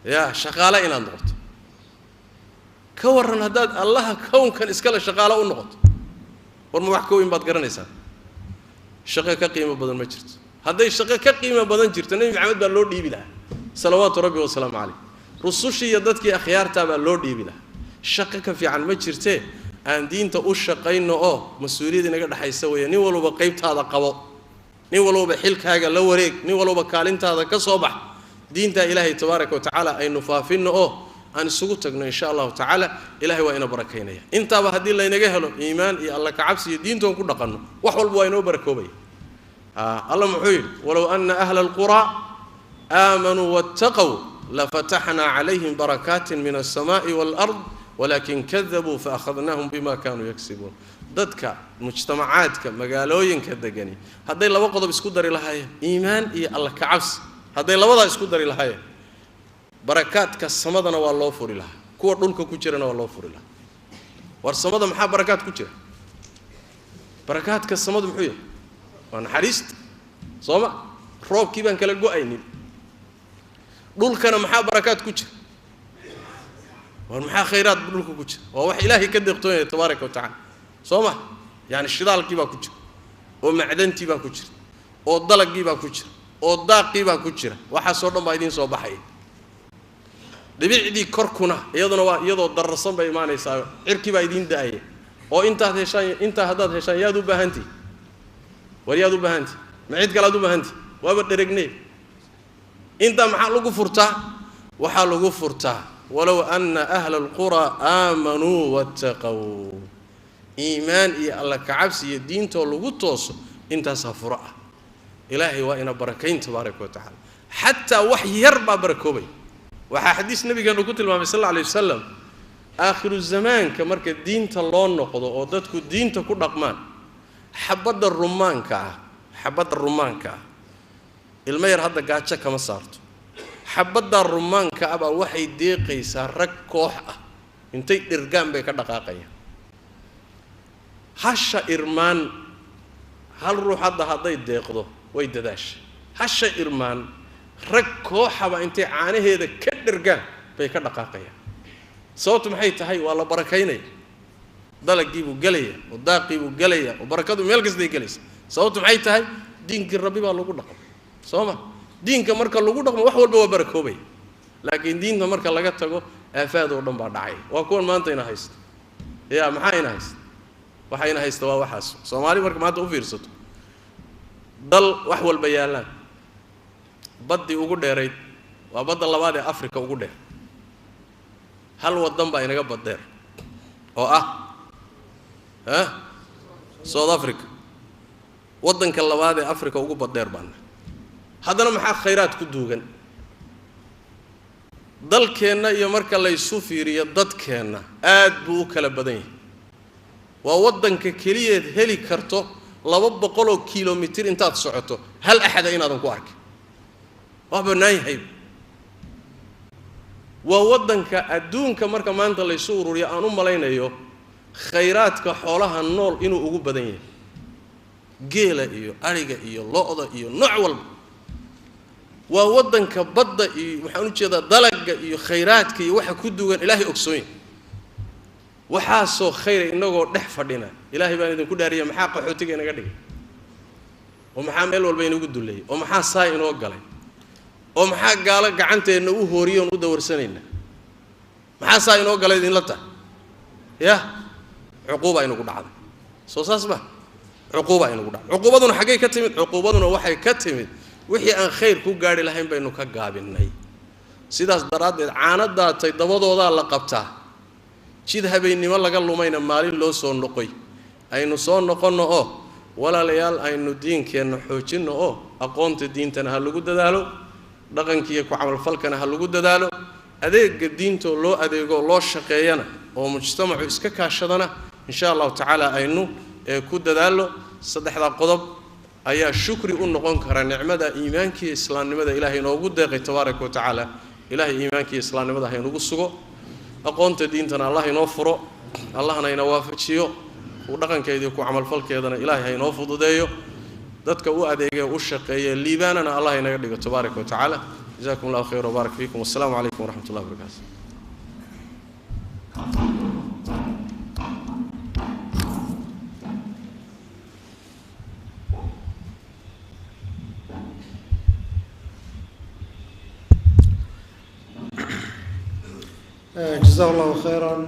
S2: ya shaqaalo inaad noqoto. Ka warran haddaad Allaha kownkan iskale shaqaalo u noqoto? War ma wax ka weyn baad garanaysaa? Shaqo ka qiimo badan ma jirto. Hadday shaqo ka qiimo badan jirto, Nebi Maxamed baa loo dhiibi lahaa salawaatu rabbi wasalaamu caleyh, rusushii iyo dadkii akhyaartaa baa loo dhiibi lahaa. Shaqo ka fiican ma jirtee, aan diinta u shaqayno oo mas-uuliyad inaga dhexaysa weeye. Nin walbaba qaybtaada qabo, nin walbaba xilkaaga la wareeg, nin walbaba kaalintaada ka soo bax. Diintaa ilaahay tabaaraka wa tacaala aynu faafinno oo aan isugu tagno insha allahu tacaala. Ilahay waa ina barakaynaya. Intaaba haddii laynaga helo, iimaan iyo alla kacabsi iyo diintoon ku dhaqanno, wax walba waa inoo barakoobaya. Alla muxuu yidhi? Walow ana ahla alquraa aamanuu waataqow lafataxnaa calayhim barakaatin min alsamaai waalard walakin kadabuu faakhadnaahum bima kanuu yagsibuun. Dadka mujtamacaadka magaalooyinka degani hadday laba qodob isku dari lahaayeen, iimaan iyo alla kacabsi, hadday labadaa isku dari lahaayeen, barakaadka samadana waa loo furi lahaa, kuwa dhulka ku jirana waa loo furi lahaa. War samada maxaa barakaad ku jira? Barakaadka samadu muxuu yahay? Waa naxariista, soo ma? Roobkii baan kala go-aynin. Dhulkana maxaa barakaad ku jira? War maxaa khayraad dhulka ku jira? Waa wax ilaahay ka deeqtoonaya tabaaraka wa tacala, soo ma? Yacani shidaalkii baa ku jira, oo macdantii baa ku jira, oo dalagii baa ku jira, oo daaqii baa ku jira. Waxaasoo dhan baa idiin soo baxaya. Dhibicdii korkuna iyaduna waa iyadoo dararsan bay imaanaysaa, cirkii baa idiin da-aya. Oo intaad heshaan, intaa haddaad heshaan, yaad u baahantihi? War yaad u baahantihi? Ma cid kale aad u baahantihi? Waaba dheregnee. Intaa maxaa lagu furtaa? Waxaa lagu furtaa walow ana ahla alquraa aamanuu wattaqow, iimaan iyo alla kacabsi iyo diintoo lagu tooso, intaasaa furo ah. Ilaahay waa ina barakayn tabaaraka wa tacala. Xataa wax yar baa barakoobay. Waxaa xadiis nabigeenu ku tilmaamay sal alla alay wasalam, aakhiru zamaanka marka diinta loo noqdo oo dadku diinta ku dhaqmaan, xabadda rumaanka ah, xabadda rumaanka ah Ilmo yar hadda gaajo kama saarto. Xabaddaa rumaanka ah baa waxay deeqaysaa rag koox ah, intay dhirgaan bay ka dhaqaaqayaan. Hasha irmaan hal ruux hadda hadday deeqdo way dadaasha. Hasha irmaan rag kooxaba intay caanaheeda ka dhirgaan bay ka dhaqaaqayaan. Sababtu maxay tahay? Waa la barakaynaya, dalagii buu gelaya oo daaqii buu gelaya oo barakadu meel kastay gelaysa. Sababtu maxay tahay? Diinkii rabbi baa lagu dhaqmo. Soo ma diinka marka lagu dhaqmo wax walba waa barakoobaya, laakiin diinta marka laga tago aafaad oo dhan baa dhacay. Waa kuwan maanta ina haysta. Yaa maxaa ina haysta? Waxa ina haysta waa waxaas. Soomaali marka maanta u fiirsato, dal wax walba yaallaan, baddii ugu dheerayd waa badda labaad ee Afrika ugu dheer. Hal waddan baa inaga baddheer oo ah South Africa, waddanka labaad ee Afrika ugu baddheer baana. Haddana maxaa khayraad ku duugan dalkeenna? Iyo marka laysu fiiriyo dadkeenna aad buu u kala badan yahay. Waa waddanka keliyeed heli karto 200 kilomitir intaad socoto hal axada inaadan ku arkin, waa bannaan yahay. Waa waddanka adduunka marka maanta laysu ururiyo aan u malaynayo khayraadka xoolaha nool inuu ugu badan yahay, geela iyo ariga iyo lo-da iyo nooc walba. Waa waddanka badda iyo waxaan u jeedaa dalagga iyo khayraadka iyo waxa ku dugan ilaahay ogsoon yahay. Waxaasoo khayra inagoo dhex fadhina, ilaahay baan idinku dhaariya, maxaa qaxootiga inaga dhigay? Oo maxaa meel walba inagu duleeyay? Oo maxaa saa inoo galay? Oo maxaa gaalo gacanteenna u hooriyoon u dawarsanayna? Maxaa saa inoo galay idinla tahay? Yah, cuquuba inagu dhacday. Soo saas ma cuquuba inagu dhacday? Cuquubaduna xaggay ka timid? Cuquubaduna waxay ka timid wixii aan khayr ku gaadhi lahayn baynu ka gaabinnay. Sidaas daraaddeed caano daatay dabadoodaa la qabtaa, jid habeennimo laga lumayna maalin loo soo noqoy. Aynu soo noqonno oo walaalayaal aynu diinkeenna xoojinno oo aqoonta diintana ha lagu dadaalo, dhaqankiiyo ku camalfalkana ha lagu dadaalo, adeega diintoo loo adeego loo shaqeeyana oo mujtamacu iska kaashadana insha allahu tacaala aynu ku dadaallo. Saddexdaa qodob ayaa shukri u noqon kara nicmada iimaankiiyo islaamnimada ilaahay inoogu deeqay tabaaraka wa tacaala. Ilaahay iimaankiiyo islaamnimada ha inugu sugo, aqoonta diintana allah inoo furo, allahna ina waafajiyo, ku dhaqankeeda iyo ku camalfalkeedana ilaahay ha inoo fududeeyo, dadka u adeegee u shaqeeye liibaanana allah inaga dhigo tabaaraka wa tacaala. Jazakum allahu khayr wabaarak fiikum. Wassalaamu calaykum waraxmat ullahi wabarakaatu.
S3: Jazahu allahu khayran.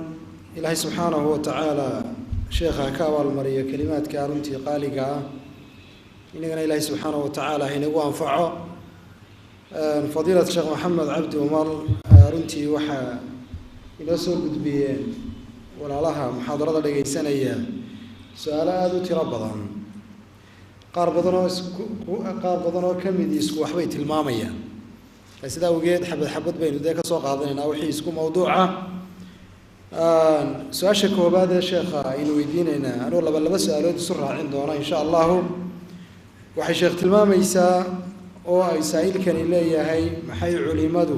S3: Ilaahay subxaanahu wa tacaala sheekha ka abaalmariyo kelimaadka runtii qaaliga ah, inagana ilaahay subxaanahu wa tacaala haynagu anfaco. Fadiilat Sheekh Maxamed Cabdi Umar, runtii waxaa inoo soo gudbiyeen walaalaha muxaadarada dhegaysanaya su-aalo aada u tiro badan, qaar badan oo isku qaar badan oo ka mid isku waxbay tilmaamayaan. Sidaa awgeed xabad xabad baynu dee ka soo qaadanaynaa wixii isku mawduuca. Su-aasha koobaad ee sheekha aynu weydiineynaa, anuu laba laba su-aalood isu raacin doona insha allahu, waxay sheekh tilmaamaysaa oo ay saa-iilkani leeyahay: maxay culimadu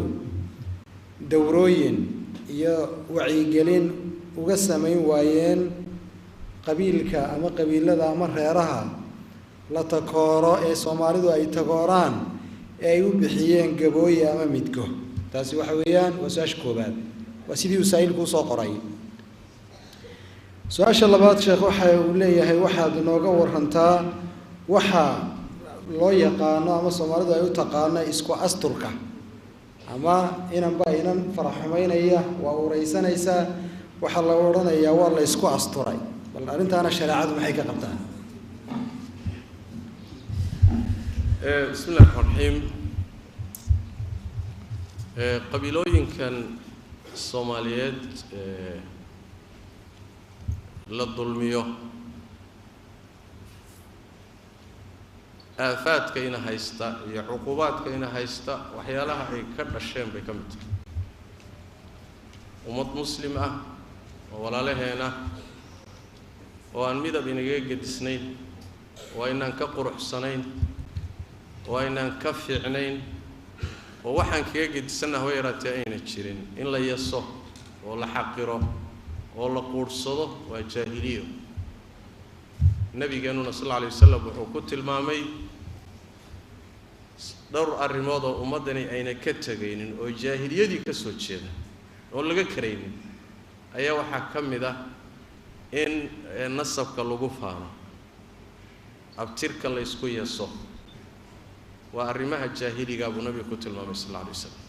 S3: dowrooyin iyo wacyigelin uga samayn waayeen qabiilka ama qabiilada ama reeraha la takooro ee Soomaalidu ay takooraan ee ay u bixiyeen gabooye ama midgo? Taasi waxa weeyaan waa su-aasha koobaad, waa sidii uu saa-iilku usoo qoray. Su-aasha labaad, sheekh, waxa uu leeyahay: waxaad inooga warantaa waxa loo yaqaano ama Soomaalidu ay u taqaano isku asturka, ama inanba inan faraxumeynaya waa ureysanaysaa, waxaa la odhanayaa waa la isku asturay. Bal arrintaana shareecadu maxay ka qabtaa?
S2: Bismi illahi raxmaan raxiim. Qabiilooyinkan Soomaaliyeed la dulmiyo, aafaadka ina haysta iyo cuqubaadka ina haysta waxyaalaha ay ka dhasheen bay ka mid tahay. Ummad muslim ah oo walaalaheena oo aan midab inagaga gedisnayn, oo aynaan ka quruxsanayn, Oo aynaan ka fiicnayn oo waxaan kaga gedisanna haba yaraatee ayna jirin in la yaso oo la xaqiro oo la quudhsado waa jaahiliyo. Nabigeenuna sal alla alay wasalam wuxuu ku tilmaamay dhowr arrimood oo ummaddani ayna ka tegaynin oo jaahiliyadii ka soo jeeda oon laga karaynin ayaa waxaa ka mid ah in nasabka lagu faano, abtirka la isku yeeso. Waa arrimaha jaahiligaa buu nabigu ku tilmaamay sal alla alay wasalam.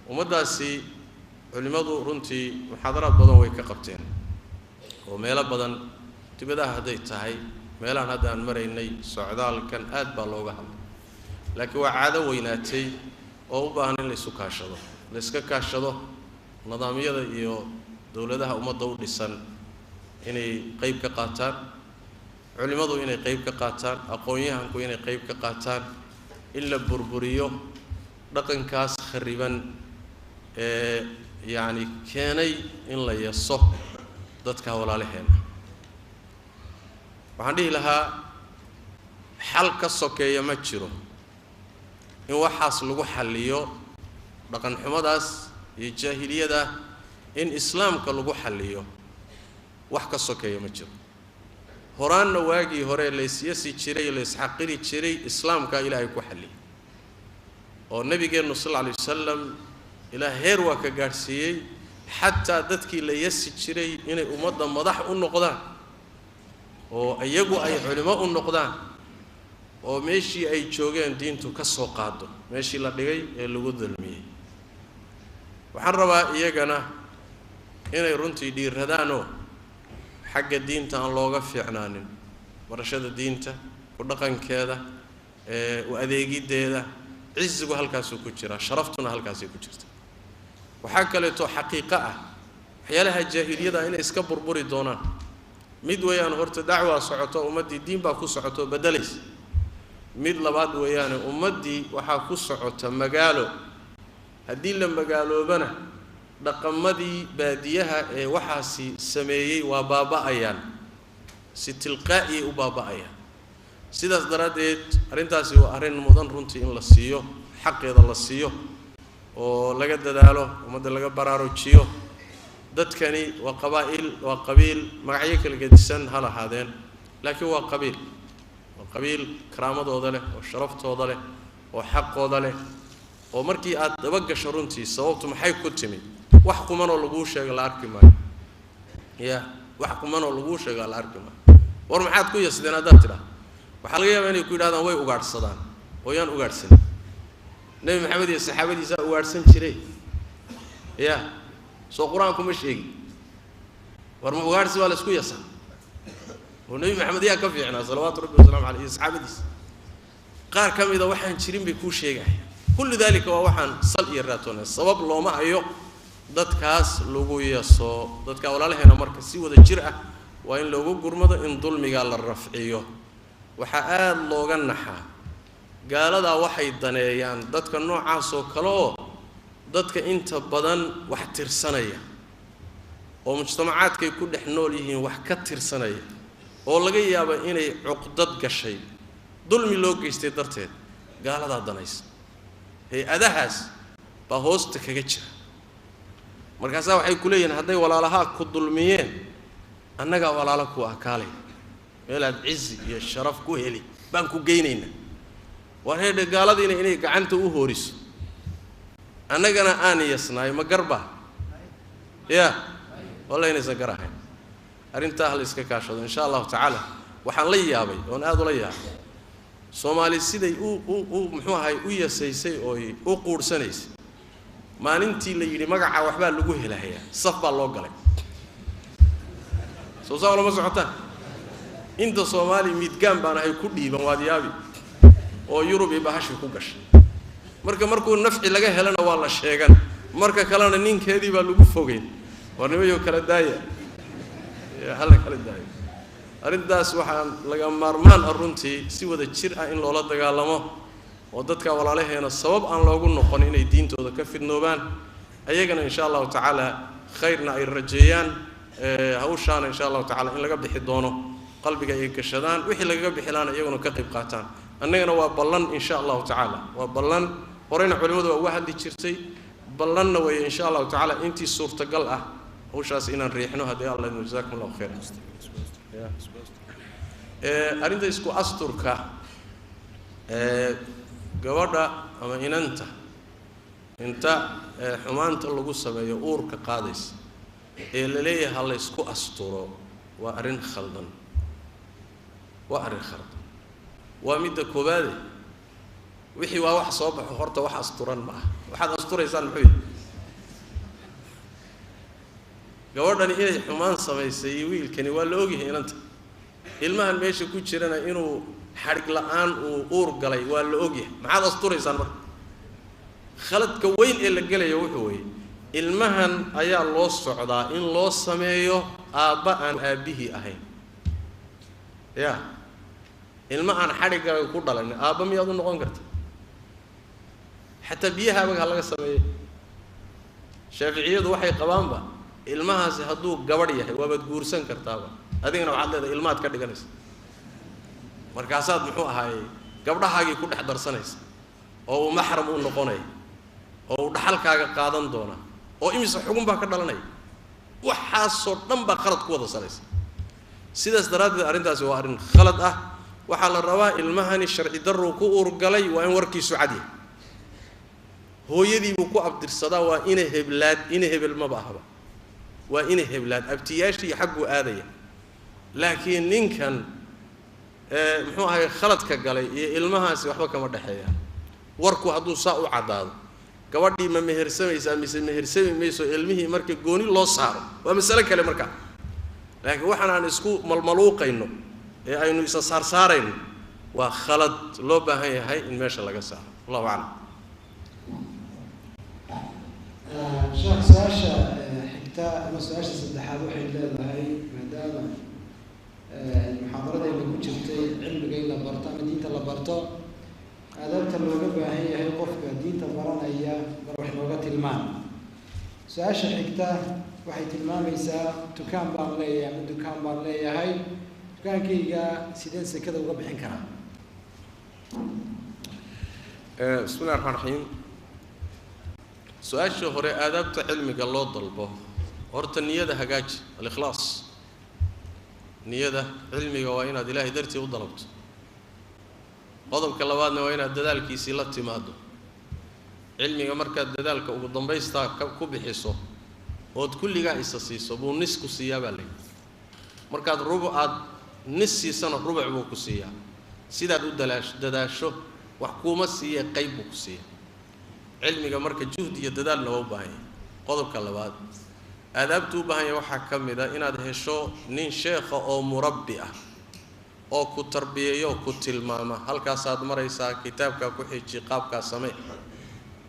S2: Ummaddaasi culimmadu runtii muxaadaraad badan way ka qabteen oo meelo badan dibadaha hadday tahay, meelahan hadda aan maraynay socdaalkan aad baa looga hadlay, laakiin waa caado weynaatay oo u baahan in la isu kaashado, la iska kaashado nidaamyada iyo dowladaha ummadda u dhisan inay qayb ka qaataan, culimmadu inay qayb ka qaataan, aqoon-yahanku inay qayb ka qaataan, in la burburiyo dhaqankaas khariban ee yacni keenay in la yaso dadka walaalaheena. Waxaan dhihi lahaa xal ka sokeeya ma jiro in waxaas lagu xalliyo dhaqanxumadaas iyo jaahiliyada, in islaamka lagu xalliyo wax ka sokeeya ma jiro. Horaanna waagii hore laysyasi jiray, laysxaqiri jiray, islaamkaa ilaahay ku xalliyay oo nabigeennu sal alla alay wasalam ilaa heer waa ka gaadhsiiyey xataa dadkii la yasi jiray inay ummadda madax u noqdaan oo iyagu ay culimo u noqdaan oo meeshii ay joogeen diintu ka soo qaado meeshii la dhigay ee lagu dulmiyey. Waxaan rabaa iyagana inay runtii dhiiradaanoo xagga diinta aan looga fiicnaanin, barashada diinta, ku dhaqankeeda, u adeegiddeeda, cizigu halkaasuu ku jiraa, sharaftuna halkaasay ku jirta. Waxaa kaleeto xaqiiqo ah waxyaalaha jaahiliyada inay iska burburi doonaan. Mid weeyaan horta dacwaa socoto, ummaddii diin baa ku socoto beddelaysa. Mid labaad weeyaane ummaddii waxaa ku socota magaalo, haddii la magaaloobana dhaqamadii baadiyaha ee waxaasi sameeyey waa baaba'ayaan, si tilqaa'iyay u baaba'ayaan. Sidaas daraaddeed arrintaasi waa arrin mudan runtii in la siiyo xaqeeda, la siiyo oo laga dadaalo, ummadda laga baraarujiyo. Dadkani waa qabaa'il, waa qabiil, magacyo kala gedisan ha lahaadeen, laakiin waa qabiil, waa qabiil karaamadooda leh oo sharaftooda leh oo xaqooda leh, oo markii aad daba gasho runtii sababtu maxay ku timi wax kumanoo laguu sheego la arki maayo. Ya wax kumanoo laguu sheego la arki maayo. War maxaad ku yasdeen haddaad tidhaah, waxaa laga yaabaa inay ku yidhahdaan way ugaadhsadaan oo yaan ugaadhsanin. Nebi Maxamed iyo saxaabadiisaa ugaadhsan jiray, ya soo qur-aanku ma sheegin. War ma ugaadhsi waa la isku yasaa? Oo nebi Maxamed yaa ka fiicnaa salawaatu rabbi wasalamu caleyh iyo saxaabadiisa? Qaar ka mida waxaan jirin bay kuu sheegaya. Kullu daalika waa waxaan sal iyo raatoona, sabab looma hayo dadkaas lagu yaso. Dadka walaalaheena marka si wada jir ah waa in loogu gurmado in dulmigaa la rafciyo. Waxaa aada looga naxaa gaaladaa waxay daneeyaan dadka noocaas oo kale oo dadka inta badan wax tirsanaya oo mujtamacaadkay ku dhex nool yihiin wax ka tirsanaya oo laga yaabo inay cuqdad gashay, dulmi loo geystay darteed. Gaaladaa danaysa, hay-adahaas baa hoosta kaga jira. Markaasaa waxay ku leeyihiin hadday walaalahaa ku dulmiyeen annagaa walaalo ku ah, kaalay meelaad cizi iyo sharaf ku heli baan ku geynaynaa. War heedhe, gaaladiina inay gacanta u hooriso annagana aan yasnaay ma garba ya walla inaysan gar ahayn. Arrintaa ha la iska kaashado insha allahu tacaala. Waxaan la yaabay oon aada ula yaabay Soomaali siday u u u muxuu ahay u yasaysay ooy u quudhsanaysay. Maalintii la yidhi magaca waxbaa lagu helahayaa, saf baa loo galay. Soo saa lama socotaan inta Soomaali midgaan baan ahay ku dhiiban, waad yaabi, oo Yurub iyo bahashi ku gashay. Marka markuu nafci laga helana waa la sheegan, marka kalena ninkeedii baa lagu fogeyn. War nimayo kala daaya, hala kala daayo arrintaas. Waxaan laga maarmaan ah runtii si wada jir ah in loola dagaalamo oo dadka walaalaheena sabab aan loogu noqon inay diintooda ka fidnoobaan, ayagana insha allahu tacaala khayrna ay rajeeyaan. Hawshaana insha allahu tacala in laga bixi doono qalbiga ay gashadaan, wixii lagaga bixilaana iyaguna ka qayb qaataan. Annagana waa ballan insha Allahu tacaala, waa ballan horeyna culimmadu waa uga hadli jirtay, ballanna weeye insha Allahu tacaala intii suurtagal ah hawshaas inaan riixno haddii Alla idmo. Jazakum Allahu khayran. Arrinta isku asturka gabadha ama inanta inta xumaanta lagu sameeyo uurka qaadaysa ee la leeyahay ha la isku asturo, waa arrin khaldan, waa arrin khaldan. Waa midda koowaade, wixii waa wax soo baxo horta wax asturan ma aha. Waxaad asturaysaan muxuu yahay? Gabadhani inay xumaan samaysay iyo wiilkani waa la ogyahay, inanta ilmahan meesha ku jirana inuu xadhig la-aan uu uur galay waa la ogyahay. Maxaad asturaysaan marka? Khaladka weyn ee la gelayo wuxuu weeye, ilmahan ayaa loo socdaa in loo sameeyo aabba aan aabbihii ahayn. Ya ilma aan xadhiggaaga ku dhalanin aabba miyaad u noqon karta? Xataa biyaha abaga ha laga sameeyey. Shaaficiyadu waxay qabaanba ilmahaasi hadduu gabadh yahay waabaad guursan kartaaba, adigana waxaad leedahay ilmaad ka dhiganaysa, markaasaad muxuu ahaayey gabdhahaagii ku dhex darsanaysa oo uu maxram u noqonaya oo uu dhaxalkaaga qaadan doona oo imise xugun baa ka dhalanaya. Waxaasoo dhan baa khalad ku wada salaysa. Sidaas daraaddeed arrintaasi waa arrin khalad ah. Waxaa la rabaa ilmahani sharci darruu ku uurgalay waa in warkiisu cad yahay. Hooyadii buu ku abdirsadaa, waa ina heblaad, ina hebel maba ahaba, waa ina heblaad, abtiyaashii xagguu aadaya. Laakiin ninkan muxuu ahay khaladka galay iyo ilmahaasi waxba kama dhexeeyaan. Warku hadduu saa u caddaado, gabadhii ma mehersamaysaa mise mehersami mayso ilmihii marka gooni loo saaro waa masale kale markaa. Laakiin waxaan aan isku malmaluuqayno ee aynu isa saarsaarayno waa khalad loo baahan yahay in meesha laga saaro. Allahu aclam.
S3: Sheekh, su-aasha xigta ama su-aasha saddexaad waxay leedahay, maadaama muxaadaradayna ku jirtay cilmiga in la barto ama diinta la barto, aadaabta looga baahan yahay qofka diinta baranaya bar wax nooga tilmaam. Su-aasha xigta waxay tilmaamaysaa, dukaan baan leeyahay ama dukaan baan leeyahay, dukaankayga sideen sekada uga bixin karaa?
S2: Bismi llahi raxmaan raxiim. Su-aashii hore, aadaabta cilmiga loo dalbo, horta niyada hagaaji, alikhlaas. Niyada cilmiga waa inaad Ilaahay dartii u dalabto. Qodobka labaadna waa inaad dadaalkiisii la timaado. Cilmiga markaad dadaalka ugu dambaystaa ku bixiso ood kulligaa isa siiso buu nis ku siiyaa baa layidhi. Markaad rubuc aad nis siisana rubuc buu ku siiyaa. Sidaad u dadaasho wax kuuma siiye, qayb buu ku siiyaa. Cilmiga marka juhd iyo dadaalna waa u baahan yahay. Qodobka labaad, aadaabtu u baahan yahay waxaa ka mid a inaad hesho nin sheekha oo murabbi ah oo ku tarbiyeeyo, ku tilmaama halkaasaad maraysaa, kitaabkaa ku xiji, qaabkaa samee.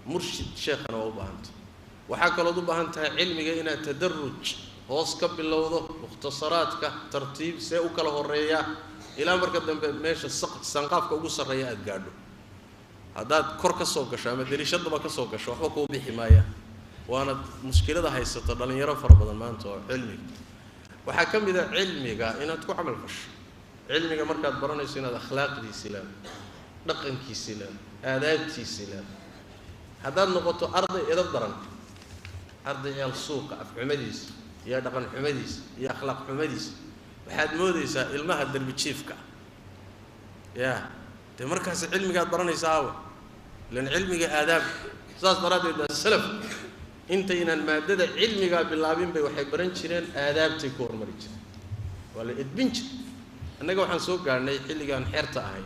S2: Murshid sheekhana waa u baahantah. Waxaa kalood u baahan tahay cilmiga inaad tadaruj hoos ka bilowdo, mukhtasaraadka tartiib see u kala horeeyaa ilaa marka dambe meesha sanqaafka ugu sarreeya aada gaadho. Haddaad kor ka soo gasho ama dariishadaba ka soo gasho waxba kuu bixi maayaan. Waana mushkilada haysato dhallinyaro fara badan maanta oo cilmiga. Waxaa ka mid a cilmiga inaad ku camal fasho. Cilmiga markaad baranayso inaad akhlaaqdiisii leedahay, dhaqankiisii leedahay, aadaabtiisii leedahay. Haddaad noqoto arday edab daran, arday ciyaal suuqa, afxumadiisa iyo dhaqan xumadiisa iyo akhlaaq xumadiisa waxaad moodaysaa ilmaha derbi jiifka. Ya dee markaas cilmigaad baranaysaa aawa? Ilan cilmiga aadaab. Saas daraaddeed baa salaf intaynaan maadada cilmigaa bilaabin bay waxay baran jireen aadaabtay ku hormari jireen, waa la edbin jir. Annaga waxaan soo gaadhnay xilligaan xeerta ahay,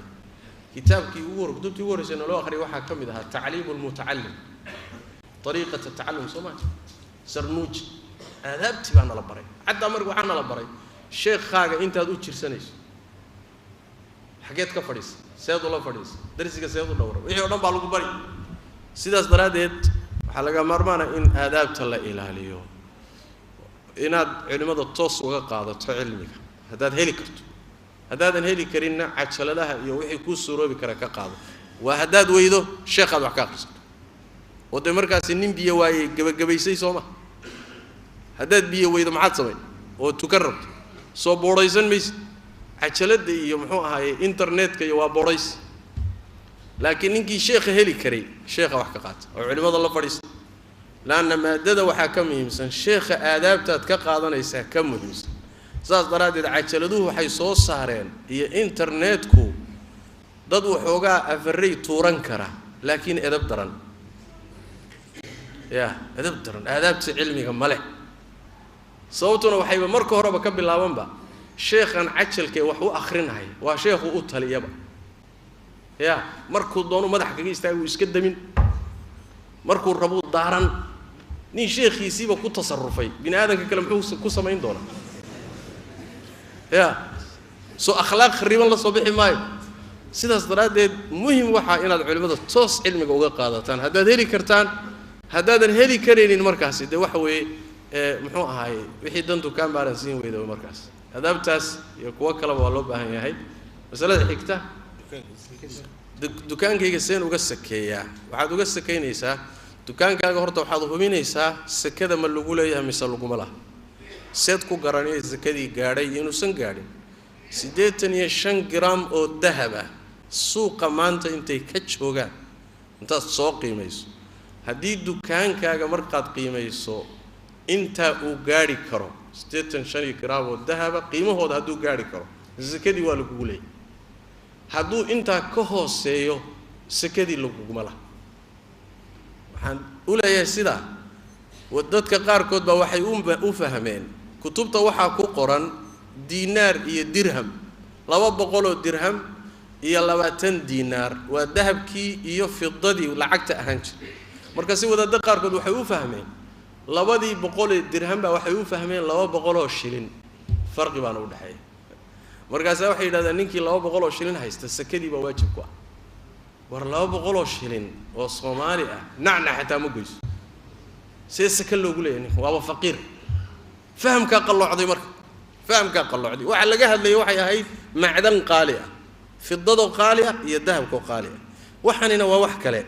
S2: kitaabkii ugu hor kutubtii ugu horreysay naloo akhriyay waxaa ka mid ahaa Tacliimu lmutacallim ariiqata tacallum, soo maa Sarnuuji. Aadaabtii baa nala baray. Xataa marka waxaa nala baray sheekhaaga intaad u jirsanayso, xageed ka fadhiisa, seed ula fadhiisa, darsiga seed u dhowra, wixii o dhan baa lagu bari. Sidaas daraaddeed waxaa laga maarmaana in aadaabta la ilaaliyo, inaad culimmada toos uga qaadato cilmiga haddaad heli karto. Haddaadan heli karinna cajaladaha iyo wixii kuu suuroobi kara ka qaado. Waa haddaad weydo sheekhaad wax ka akhrisato oo dee markaasi nin biyo waayey gebagabaysay, soo ma? Haddaad biyo weydo maxaad samayn oo tukan rabto? Soo boodhaysan maysid. Cajaladda iyo muxuu ahaaye internetka iyo waa boodhays. Laakiin ninkii sheekha heli karay sheekha wax ka qaata oo culimada la fadhiista, laanna maadada waxaa ka muhiimsan sheekha aadaabtaad ka qaadanaysaa ka muhiimsan. Saas daraaddeed cajaladuhu waxay soo saareen iyo internetku dad waxoogaa afarey tuuran kara laakiin edab daran, ya edab daran, aadaabta cilmiga male. Sababtuna waxayba marka horeba ka bilaabanba sheekhan cajalkee wax u akrinaya waa sheekhu u taliyaba, ya markuu doonu madaxa kaga istaaga wuu iska damin, markuu rabuu daaran. Nin sheekhiisiiba ku tasarufay bini aadamka kale muxuu ku samayn doonaa? Ya soo akhlaaq khariban la soo bixi maayo. Sidaas daraaddeed muhim waxaa inaad culimmada toos cilmiga uga qaadataan haddaad heli kartaan. Haddaadan heli karaynin markaasi dee waxa weeye muxuu ahaayey wixii dantu kaa maaran siin weyda markaas. Adaabtaas iyo kuwo kaleba waa loo baahan yahay. Masalada xigta, dukaankayga seen uga sakeeyaa? Waxaad uga sakaynaysaa dukaankaaga horta waxaad hubinaysaa sakada ma lagu leeyahay mise laguma laha. Seed ku garanaya sakadii gaadhay iyo inuusan gaadhin? 85 gram oo dahab ah suuqa maanta intay ka joogaan intaad soo qiimayso, haddii dukaankaaga markaad qiimayso intaa uu gaadhi karo 85 gram oo dahaba qiimahooda hadduu gaadhi karo sakadii waa lagugu leeyahay. Hadduu intaa ka hooseeyo sakadii laguguma laha. Waxaan u leeyahay sidaa dadka qaarkood baa waxay u fahmeen kutubta waxaa ku qoran diinaar iyo dirham, 200 dirham iyo 20 diinaar waa dahabkii iyo fidadii lacagta ahaan jiray. Marka si wadaadda qaarkood waxay u fahmeen 200 dirham baa waxay u fahmeen 200 shilin, farqi baana u dhexeeya. Markaasaa waxay yidhahdeen ninkii 200 shilin haysta sakadii baa waajib ku ah. War 200 shilin oo Soomaali ah nacna xataa ma goyso, see saka loogu leeyahay ninkan waaba faqiir. Fahamkaa qalloocday, marka fahamkaa qalloocday. Waxa laga hadlayay waxay ahayd macdan qaali ah, fidadoo qaali ah iyo dahabkoo qaali ah, waxanina waa wax kale.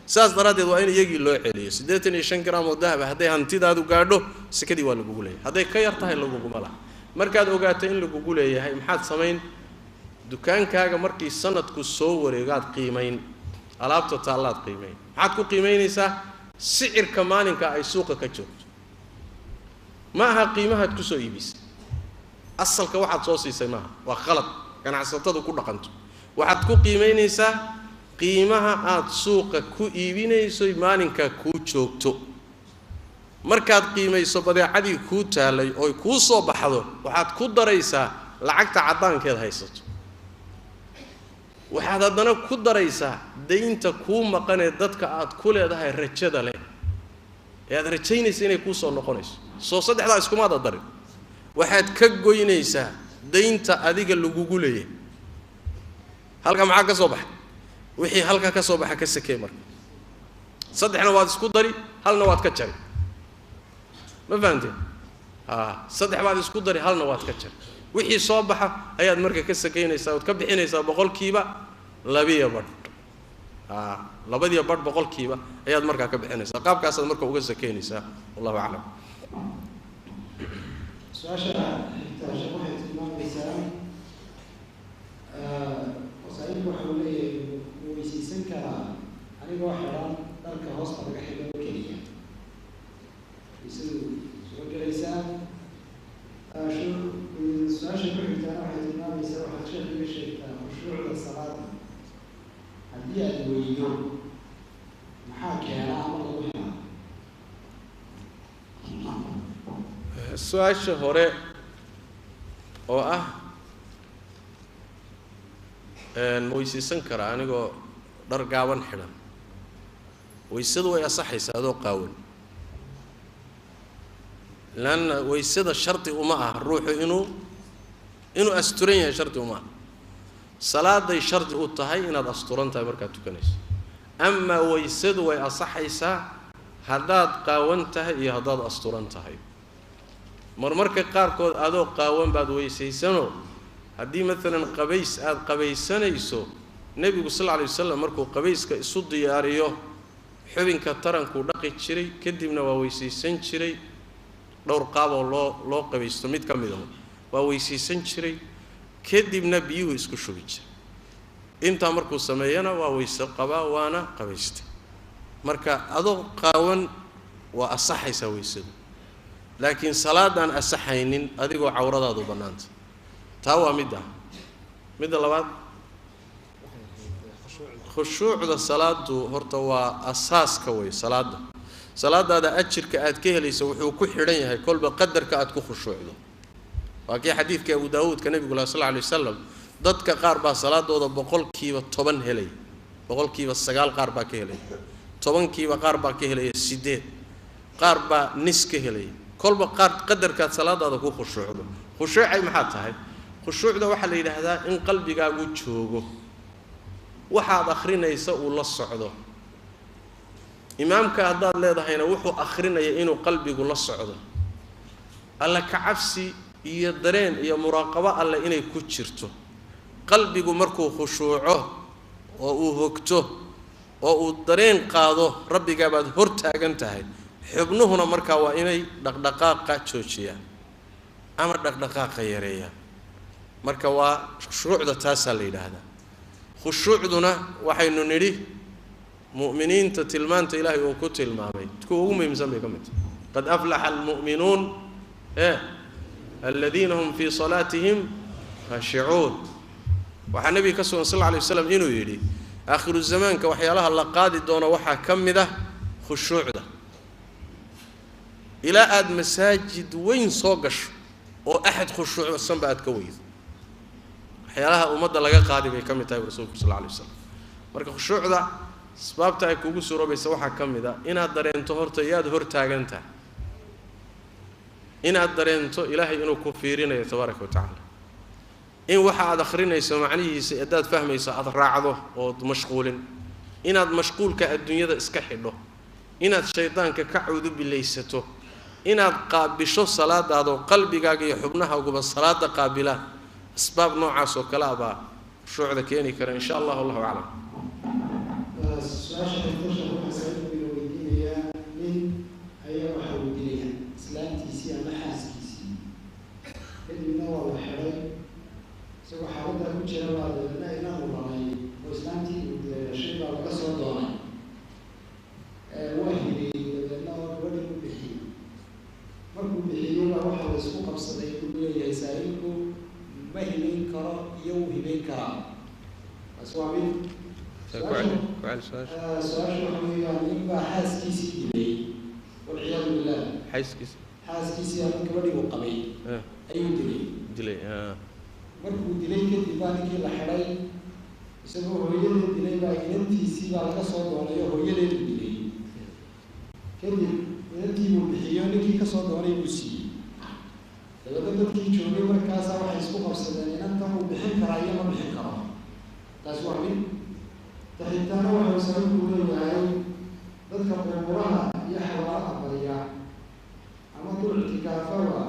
S2: Saas daraaddeed waa in iyagii loo celiyo. 85 gram oo dahab ah hadday hantidaadu gaadho sakadii waa lagugu leeyahay, hadday ka yar tahay laguguma laha. Markaad ogaato in lagugu leeyahay maxaad samayn? Dukaankaaga markii sanadku soo wareegaad qiimayn alaabta taallaad qiimayn. Maxaad ku qiimaynaysaa? Sicirka maalinka ay suuqa ka joogto, ma aha qiimahaad ku soo iibisay, asalka waxaad soo siisay maaha, waa khalad ganacsatadu ku dhaqanto. Waxaad ku qiimaynaysaa qiimaha aad suuqa ku iibinayso maalinka kuu joogto. Markaad qiimayso badeecadii kuu taalay ooy kuu soo baxdo waxaad ku daraysaa lacagta caddaankeed haysato, waxaad haddana ku daraysaa daynta kuu maqanee dadka aad ku leedahay rajada leh ee aad rajaynaysa inay kuu soo noqonayso. Soo saddexdaa iskumaada darin. Waxaad ka goynaysaa daynta adiga lagugu leeyahay. Halka maxaa ka soo baxay? Wixii halka ka soo baxa ka sakee. Marka saddexna waad isku dari, halna waad ka jari. Ma fahanteen? Saddex baad isku dari, halna waad ka jari. Wixii soo baxa ayaad marka ka sakaynaysaa, ood ka bixinaysaa 2.5%. 2.5% ayaad markaa ka bixinaysaa. Qaabkaasaad marka uga sakaynaysaa. Wallahu aclam.
S3: Su-aasha xigta sheekh waxay tilmaamaysaa wasaailku waxa uu leeyahay ma weysaysan karaa anigoo xidhan dharka hoosta laga xidho oo keliya? Weysadu soo gelaysaa. Su-aasha ku xigtaana waxay tilmaamaysaa waxaad sheekh iga sheegtaa khushuucda salaada haddii aad weydo maxaa keena ama lagu helaa?
S2: Su-aasha hore oo ah ma weysaysan karaa anigoo dhar gaaban xidhan, weysadu way asaxaysaa adoo qaawan, laanna weysada shardi uma ah ruuxu inuu asturan yahay, shardi uma ah. Salaaday shardi u tahay inaad asturan tahay markaad tukanayso. Amaa weysadu way asaxaysaa haddaad qaawan tahay iyo haddaad asturan tahay. Marmarka qaarkood adoo qaawan baad weysaysanoo haddii maalan qabays aada qabaysanayso, nebigu sal alla alay wasalam markuu qabayska isu diyaariyo xubinka tarankuu dhaqi jiray, kadibna waa weysaysan jiray. Dhowr qaaboo loo qabaysto mid ka midaho waa weysaysan jiray, kadibna biyuhu isku shubi jiray. Intaa markuu sameeyana waa weyse qabaa waana qabaystay. Marka adoo qaawan waa asaxaysaa weysadu, laakiin salaadaan asaxaynin adigoo cawradaadu bannaanta. Taa waa mid ah. Midda labaad, khushuucda salaadu horta waa asaaska wey. Salaada salaadaada ajirka aad ka helayso wuxuu ku xidhan yahay kolba qadarka aad ku khushuucdo. Waa kii xadiidka Abu Daawuudka nabigu lah sal lla alay wasalam, dadka qaar baa salaadooda 10% helaya, 9% qaar baa ka helaya, 10kiiba qaar baa ka helaya, 8 qaar baa nis ka helaya. Kolba qaar qadarkaad salaadaada ku khushuucdo. Khushuucay maxaa tahay? Khushuucda waxaa la yidhaahdaa in qalbigaagu joogo, waxaad akhrinaysa uu la socdo. Imaamka haddaad leedahayna wuxuu akhrinaya inuu qalbigu la socdo, alla ka cabsi iyo dareen iyo muraaqabo alle inay ku jirto. Qalbigu markuu khushuuco oo uu hogto oo uu dareen qaado rabbigaabaad hor taagan tahay, xubnuhuna markaa waa inay dhaqdhaqaaqa joojiyaan ama dhaqdhaqaaqa yareeyaan. Marka waa khushuucda, taasaa la yidhaahdaa. Khushuucduna waxaynu nidhi mu'miniinta tilmaanta ilaahay uu ku tilmaamay kuwa ugu muhiimsan bay ka mid tahay. Qad aflaxa almu'minuun aladiina hum fii salaatihim khaashicuun. Waxaa nabiga ka sugan sal alla alay waslam inuu yidhi aakhiru zamaanka waxyaalaha la qaadi doono waxaa ka mid ah khushuucda. Ilaa aada masaajid weyn soo gasho oo axad khushuucsanba aad ka weydo, waxyaalaha ummadda laga qaadi bay ka mid tahay rasuulku sal alla alay waslam. Marka khushuucda asbaabta ay kugu suuroobaysa waxaa ka mid a inaad dareento horta yaad hor taagan tahay, inaad dareento ilaahay inuu ku fiirinayo tabaaraka wa tacaala, in waxa aad akhrinayso macnihiisa haddaad fahmayso aada raacdo ood mashquulin, inaad mashquulka adduunyada iska xidho, inaad shaydaanka ka cawdubilaysato, inaad qaabisho salaadaadoo qalbigaaga iyo xubnahaaguba salaada qaabilaan. Asbaab noocaas oo kale ah baa khushuucda keeni kara insha allah. Wallahu aclam.
S3: Su-aasha xigta waxaa saaxiibku weydiinayaa, nin ayaa waxa uu dilaya islaantiisii ama xaaskiisii, kadibna waa la xidhay isagoo xaaladdaa ku jira baa dabeedna inan uu dhalay oo islaantii uu dilay dhashay baa laga soo doonay, waa hibeeyey dabeedna oo gabadhii u bixiyey. Markuu bixiyey baa waxaa la isku qabsaday inuu leeyahay saaxiibku ma hibeyn karo iyo wuu hibeyn karaa. Taas waa mid. Su-aasha waxa weeyaan, nin baa xaaskiisii dilay walciyaadu billah, xaaskiisii ama gabadhii uu qabay ayuu dilay. Markuu dilay kadib baa ninkii la xidhay, isagoo hooyadeed dilay baa inantiisii baa laga soo doonay oo hooyadeedu dilay. Kadib inantii buu bixiyo, ninkii kasoo doonay buu siiyey. Dabeedna dadkii joogay markaasaa waxay isku qabsadeen inantan wuu bixin karaa iyo ma bixin karo. Taasi waa mid. Taxigtaana waxau sababku leeyahay dadka qubuuraha iyo xawaalaha bariya ama dul ictikaafaba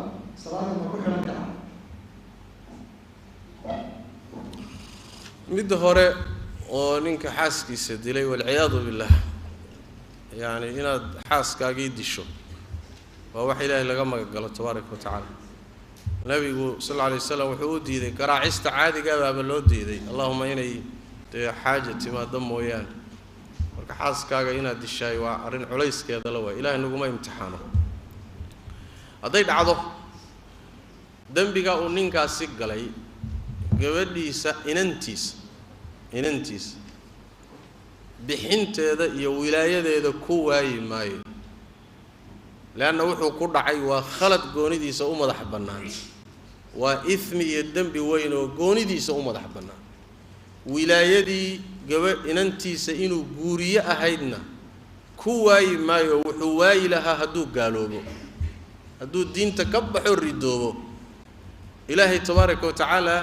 S3: salaada ma ku xidhan karaa?
S2: Midda hore oo ninka xaaskiisa dilay walciyaadu billah, yacni inaad xaaskaagii disho waa wax ilaahay laga magangalo tabaaraka wa tacaala. Nabigu sal alla alay wasalam wuxuu u diiday garaacista caadigabaaba loo diiday, allahuma inay dee xaaja timaado mooyaane. Marka xaaskaaga inaad dishaay waa arrin culayskeeda la waay, ilahay naguma imtixaano. Hadday dhacdo dembiga uu ninkaasi galay gabadhiisa inantiisa bixinteeda iyo wilaayadeeda ku waayi maayo, leanna wuxuu ku dhacay waa khalad goonidiisa u madax bannaan, waa ismi iyo dembi weyn oo goonidiisa u madax bannaan. Wilaayadii inantiisa inuu guuriye ahaydna ku waayi maayo, wuxuu waayi lahaa hadduu gaaloobo, hadduu diinta ka baxo ridoobo. Ilaahay tabaaraka wa tacaala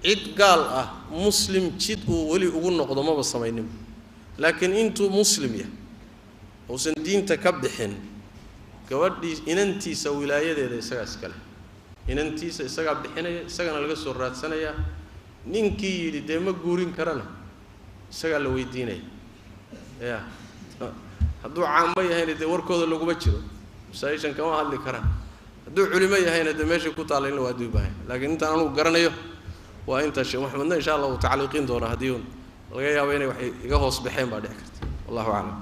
S2: cid gaal ah muslim jid uu weli ugu noqdo maba samaynin, laakiin intuu muslim yahay uusan diinta ka bixin gabadhii inantiisa wilaayadeeda isagaa iskale, inantiisa isagaa bixinaya, isagana laga soo raadsanayaa. Ninkii yidhi dee ma guurin karana isagaa la weydiinaya. Ya hadduu caamo yahayna dee warkooda laguma jiro, masaa-ishan kama hadli karaan. Hadduu culimo yahayna dee meeshay ku taalla in la waadii baahaya. Laakiin intaan anugu garanayo Waa intaa Sheekh Maxamedna insha Allah uu tacliiqin doona haddii uun laga yaabo inay wax iga hoos baxeen baa dhici karta, wallahu aclam.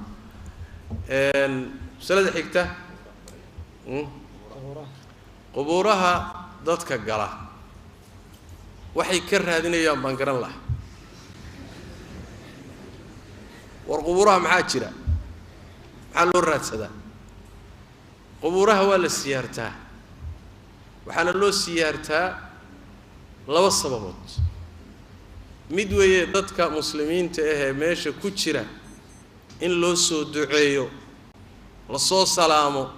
S2: Masalada xigta, qubuuraha dadka gala waxay ka raadinayaan baan garan laha. War qubuuraha maxaa jira? Maxaa loo raadsadaa? Qubuuraha waa la siyaartaa, waxaana loo siyaartaa laba sababood. Mid weeye dadka muslimiinta ahee meesha ku jira in loo soo duceeyo, lasoo salaamo,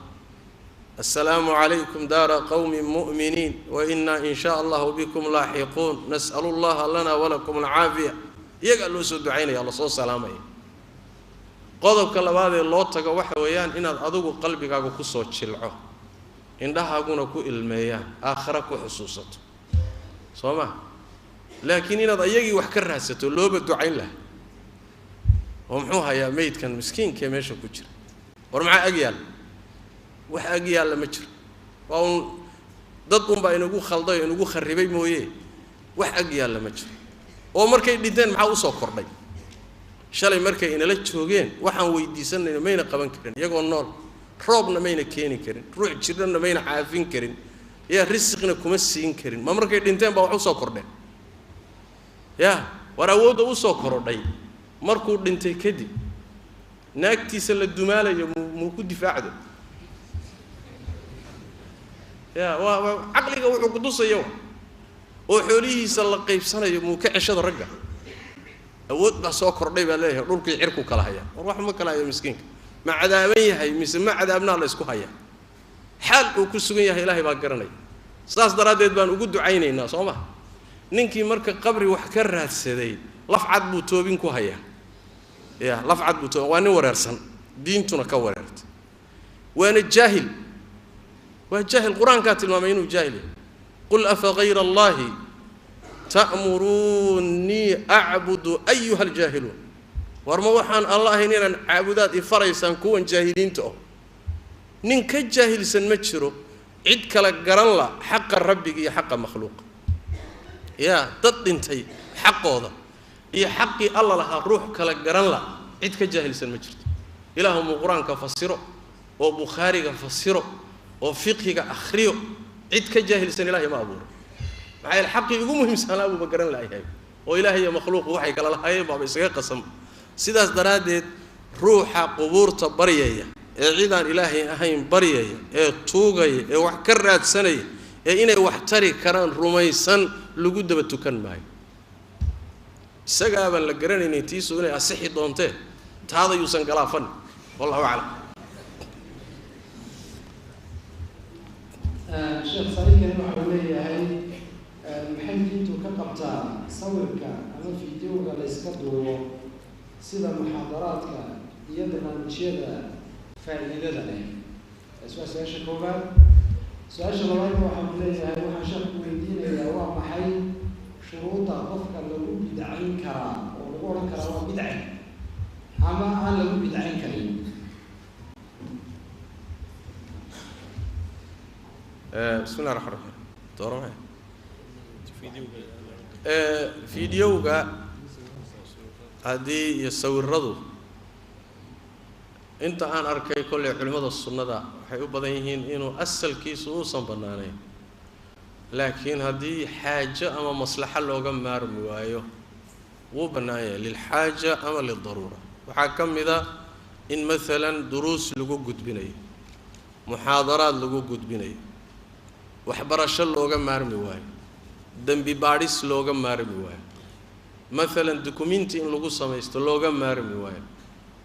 S2: assalaamu calaykum daara qowmin mu'miniin wa innaa in shaa allahu bikum laaxiquun nas'alu llaha lana walakum alcaafiya. Iyagaa loo soo ducaynaya, lasoo salaamaya. Qodobka labaadee loo tago waxa weeyaan inaad adigu qalbigaaga kusoo jilco, indhahaaguna ku ilmeeyaan, aakhara ku xusuusato, soo ma? Laakiin inaad ayagii wax ka raadsato looba ducayn laha, oo muxuu hayaa meydkan miskiinkee meesha ku jira? War maxaa ag yaalla? Wax ag yaalla ma jiro. Waa uun dad unbaa inagu khalday oo inagu kharribay mooye, wax ag yaalla ma jiro. Oo markay dhinteen maxaa usoo kordhay? Shalay markay inala joogeen waxaan weydiisanayno mayna qaban karin, iyagoo nool roobna mayna keeni karin, ruux jirnana mayna caafin karin, yaa risiqna kuma siin karin. Ma markay dhinteen baa wax usoo kordheen? Yaa war awoodda usoo korodhay markuu dhintay kadib naagtiisa la dumaalayo muu ku difaacdo? Ya waa caqliga wuxuu kutusayo, oo xoolihiisa la qaybsanayo muu ka ceshado ragga? Awood baa soo kordhay baa leeyahay, dhulkii cirku kala haya. War wax ma kala hayo miskiinka, ma cadaaban yahay mise ma cadaabnaa la isku hayaa? Xaal uu ku sugan yahay Ilaahay baa garanaya. Saas daraaddeed baan ugu ducaynaynaa, soo ma? Ninkii marka qabri wax ka raadsaday laf cad buu toobin ku hayaa. Ya laf cad buu toobin, waa nin wareersan, diintuna ka wareertay, waana jaahil. Waa jaahil, qur-aankaa tilmaamay inuu jaahil yahay. Qul afa hayra allahi ta'muruunii acbudu ayuha aljaahiluun. War ma waxaan alla ahayn inaan caabudaad i faraysaan kuwan jaahiliinta oh? Nin ka jaahilsan ma jiro, cid kala garan la xaqa rabbiga iyo xaqa makhluuqa. Yaa dad dhintay xaqooda iyo xaqii alla lahaa ruux kala garan la, cid ka jaahilsan ma jirto. Ilaahumuu qur-aanka fasiro oo bukhaariga fasiro oo fiqhiga akhriyo, cid ka jaahilsan Ilaahay ma abuuro. Maxaa yeele xaqii ugu muhiimsanaa buuba garan laayahay, oo Ilaahay iyo makhluuqu waxay kala lahaayeen baaba isaga qasam. Sidaas daraaddeed ruuxa qubuurta baryaya ee cidaan Ilaahay ahayn baryaya ee tuugaya ee wax ka raadsanaya ee inay wax tari karaan rumaysan lagu daba tukan maayo. Isagaabaan la garanaynin tiisu inay asixi doontee, taada yuusan galaafan. Wallahu aclam.
S3: Sheekh saaxiibkani waxa uu leeyahay, maxay diintu ka qabtaa sawirka ama fideoga la iska duubo sida muxaadaraadka iyo barnaamijyada faa'iidada leh? Taasi waa su-aasha koowaad. Su-aasha labaadna waxa uu leeyahay, waxaan sheekhu weydiinayaa waa maxay shuruudda qofka lagu bidcayn karaa oo lagu odhan karaa waa bidci ama aan lagu bidcayn karin?
S2: Bismi llah raxmaan raxiim. Dooro maxay fideoga haddii iyo sawiradu inta aan arkay kollay culimmada sunnada waxay u badan yihiin inuu asalkiisu uusan bannaanayn, laakiin haddii xaajo ama maslaxo looga maarmi waayo wuu bannaan yahay, lilxaaja ama lildaruura. Waxaa ka mid a in maalan duruus lagu gudbinayo, muxaadaraad lagu gudbinayo, waxbarasho looga maarmi waayo, dembi baadhis looga maarmi waayo, maalan dukumenti in lagu samaysto looga maarmi waayo.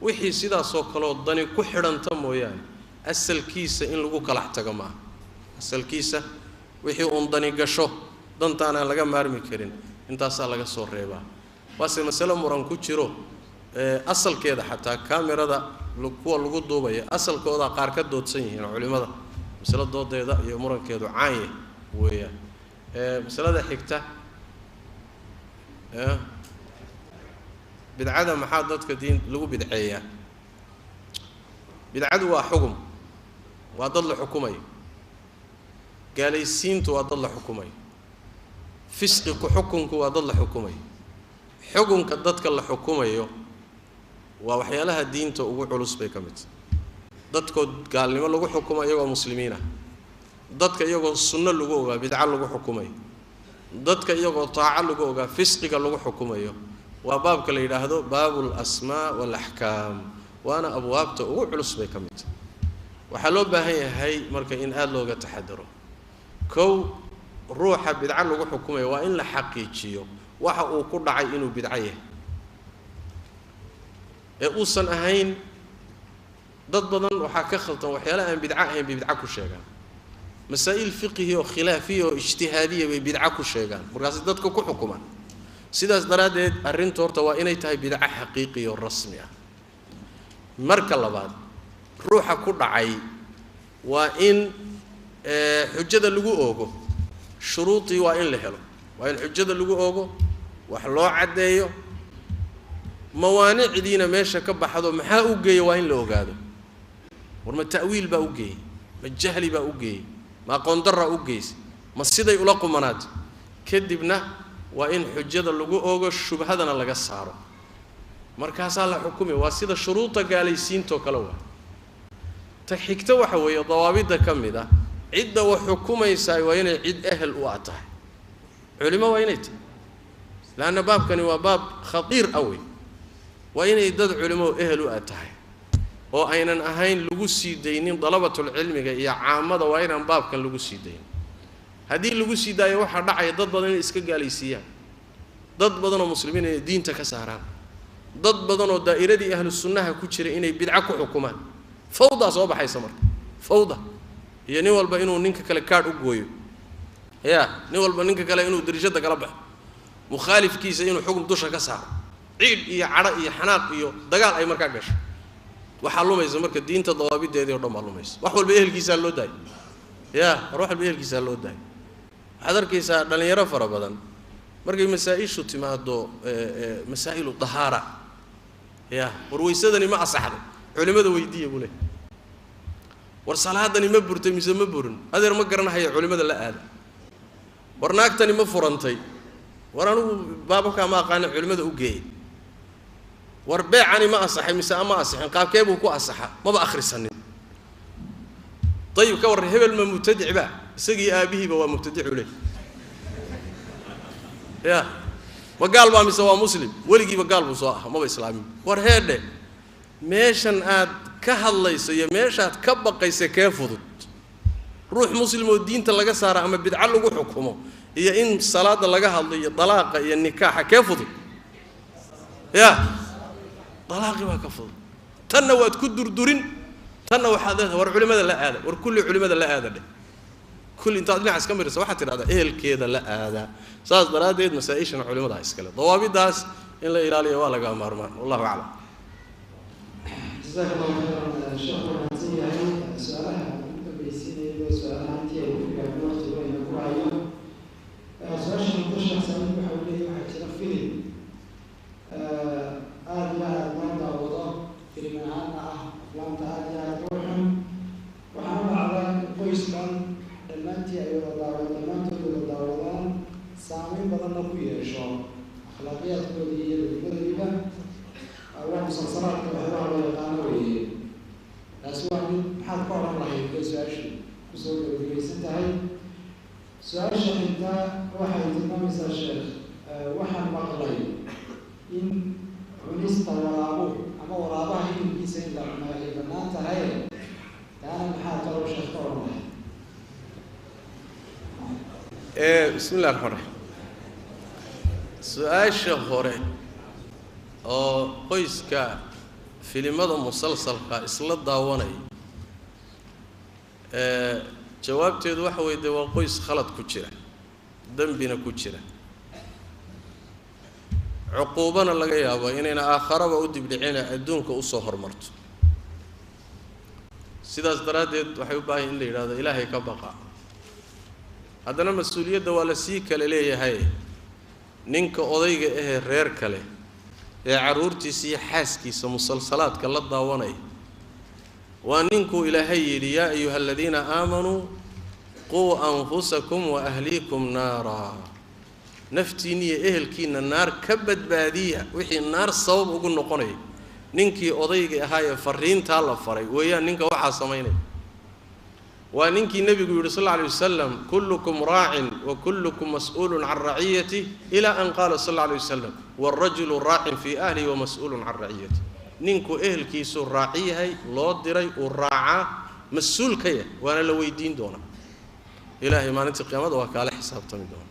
S2: Wixii sidaasoo kaleoo dani ku xidhanta mooyaane asalkiisa in lagu kalax tago maaha. Asalkiisa wixii uun dani gasho, dantaanaan laga maarmi karin, intaasaa laga soo reebaa. Waase masalo muran ku jiro asalkeeda, xataa kaamirada kuwa lagu duubaya asalkoodaa qaar ka doodsan yihiin culimmada, masalo doodeeda iyo murankeedu caanya weeyaan. Masalada xigta, bidcada maxaa dadka diin lagu bidceeyaa? Bidcadu waa xugum, waa dad la xukumayo. Gaalaysiintu waa dad la xukumayo. Fisqi ku xukunku waa dad la xukumayo. Xukunka dadka la xukumayo waa waxyaalaha diinta ugu culus bay ka mid tahay. Dadkood gaalnimo lagu xukumo iyagoo muslimiin ah, dadka iyagoo sunno lagu ogaa bidco lagu xukumayo, dadka iyagoo taaco lagu ogaa fisqiga lagu xukumayo, waa baabka la yidhaahdo baabul asmaa wal axkaam, waana abwaabta ugu culus bay ka mid tahay. Waxaa loo baahan yahay marka in aada looga taxadaro. Kow, ruuxa bidco lagu xukumayo waa in la xaqiijiyo waxa uu ku dhacay inuu bidco yahay ee uusan ahayn. Dad badan waxaa ka khaldan waxyaalaha aan bidco ahayn bay bidco ku sheegaan, masaa'il fiqhi oo khilaafiya oo ijtihaadiya bay bidco ku sheegaan, markaas dadka ku xukumaan. Sidaas daraaddeed arrintu horta waa inay tahay bidco xaqiiqi oo rasmi ah. Marka labaad, ruuxa ku dhacay waa in xujada lagu oogo, shuruudii waa in la helo, waa in xujada lagu oogo, wax loo caddeeyo, mawaanicdiina meesha ka baxdo. Maxaa u geeya waa in la ogaado. War ma ta'wiil baa u geeyey, ma jahli baa u geeyey, ma aqoon darraa u geysay, ma siday ula qumanaatay? Kadibna waa in xujada lagu oogo, shubhadana laga saaro, markaasaa la xukumi. Waa sida shuruuda gaalaysiintoo kale. Waa ta xigta waxa weeye dawaabidda ka mid ah, cidda wax xukumaysaa waa inay cid ehel u ah tahay, culimo waa inay tahay, laanna baabkani waa baab khatiir ah wey. Waa inay dad culimo ehel u ah tahay oo aynan ahayn lagu sii daynin dalabatulcilmiga iyo caamada. Waa inaan baabkan lagu sii daynin. Haddii lagu sii daayo waxaa dhacaya dad badan inay iska gaalaysiiyaan, dad badan oo muslimiin inay diinta ka saaraan, dad badan oo daa'iradii ahlu sunnaha ku jira inay bidco ku xukumaan. Fawdaa soo baxaysa marka, fawda iyo nin walba inuu ninka kale kaadh u gooyo, ya nin walba ninka kale inuu darishada kala baxo, mukhaalifkiisa inuu xukun dusha ka saaro, ciidh iyo cadho iyo xanaaq iyo dagaal ay markaa gasho. Waxaa lumaysa marka diinta dawaabideedii o dhan baa lumaysa. Wax walba ehelkiisaa loo daayo, ya war wax walba ehelkiisaa loo daayo. Waxaad arkaysaa dhallinyaro fara badan markay masaa-ishu timaado, masaa'ilu dahaara, ya war weysadani ma asaxday, culimada weydiiya buu leey. War salaadani ma burtay mise ma burin, adeer ma garanahayo, culimada la aada. War naagtani ma furantay, war anigu baababkaa ma aqaana, culimada u geeyay. War beecani ma asaxay mise ama asixin, qaabkee buu ku asaxa, maba akhrisanin. Dayib, ka warran hebel ma mubtadic ba, isagii aabihiiba waa mubtadicu leey. Ya ma gaal baa mise waa muslim, weligiiba gaal buu soo aha, maba islaamin. War heedhe, meeshan aad ka hadlayso iyo meeshaad ka baqaysa kee fudud? Ruux muslim oo diinta laga saara ama bidco lagu xukumo iyo in salaada laga hadlo iyo dalaaqa iyo nikaaxa, kee fudud? Ya dalaaqi baa ka fudud. Tanna waad ku durdurin, tanna waxaad leedahay war culimada la aada. War kulli culimada la aada dheh, kulli intaad dhinac iska marisa waxaad tidhahdaa ehelkeeda la aada. Saas daraaddeed masaa-ishana culimada iskale, dawaabidaas in la ilaaliyo waa laga maarmaan. Wallahu aclam.
S3: Jazaak allahu khayran sheekh, waa mahadsan yahay. Su-aalaha ugu dambaysiinayay, su-aalaha intii ay ku gaarno waqtigu ayna ku hayo. Su-aasha inta sheekh Saciid waxa uu leeyahay, waxaa jira filim aada iyo aada loo daawado, filim ahaana ah aflaamta aada iyo aada u xun. Waxaana dhacda in qoyskan dhammaantii ay wada daawa dhammaantood wada daawadaan, saameyn badanna ku yeesho akhlaaqiyaadkoodii iyo dadnimadoodiiba. Waa musalsalaadka waxyaabaha loo yaqaano weeye. Taasi waa mid, maxaad ka odhan lahayd bay su-aashu kusoo gabagabaysan tahay. Su-aasha xigta waxay tilmaamaysaa, sheekh, waxaan maqlay in cunista waraabu ama waraabaha hilibkiisa in la cuno ay bannaan tahay, taana maxaa talow sheekh ka odhan lahayd?
S2: Bismi illahi raxmaan raxiim. Su-aasha hore oo qoyska filimada musalsalka isla daawanaya, jawaabteedu waxa weye dee waa qoys khalad ku jira, dembina ku jira, cuquubana laga yaabo inayna aakharaba u dibdhicina adduunka usoo hormarto. Sidaas daraaddeed waxay u baahan in la yidhahdo ilaahay ka baqa. Haddana mas-uuliyadda waa la sii kale leeyahay. Ninka odayga ahee reer kale ee carruurtiisa iyo xaaskiisa musalsalaadka la daawanaya waa ninkuu ilaahay yidhi: yaa ayuha aladiina aamanuu quu anfusakum wa ahliikum naara. Naftiinna iyo ehelkiinna naar ka badbaadiya, wixii naar sabab ugu noqonaya. Ninkii odayga ahaa ee fariintaa la faray weeyaan ninka waxaa samaynaya. Waa ninkii nebigu yidhi sal alla alay wasalam, kullukum raacin wa kullukum mas'uulun can raciyatih, ilaa an qaala sal alla alay wasalam, waalrajulu raacin fii ahlihi wa mas'uulun can raciyatih. Ninku ehelkiisuu raaci yahay, loo diray, uu raacaa, mas-uul ka yahay, waana la weydiin doonaa. Ilaahay maalintii qiyaamada waa kaala xisaabtami doona.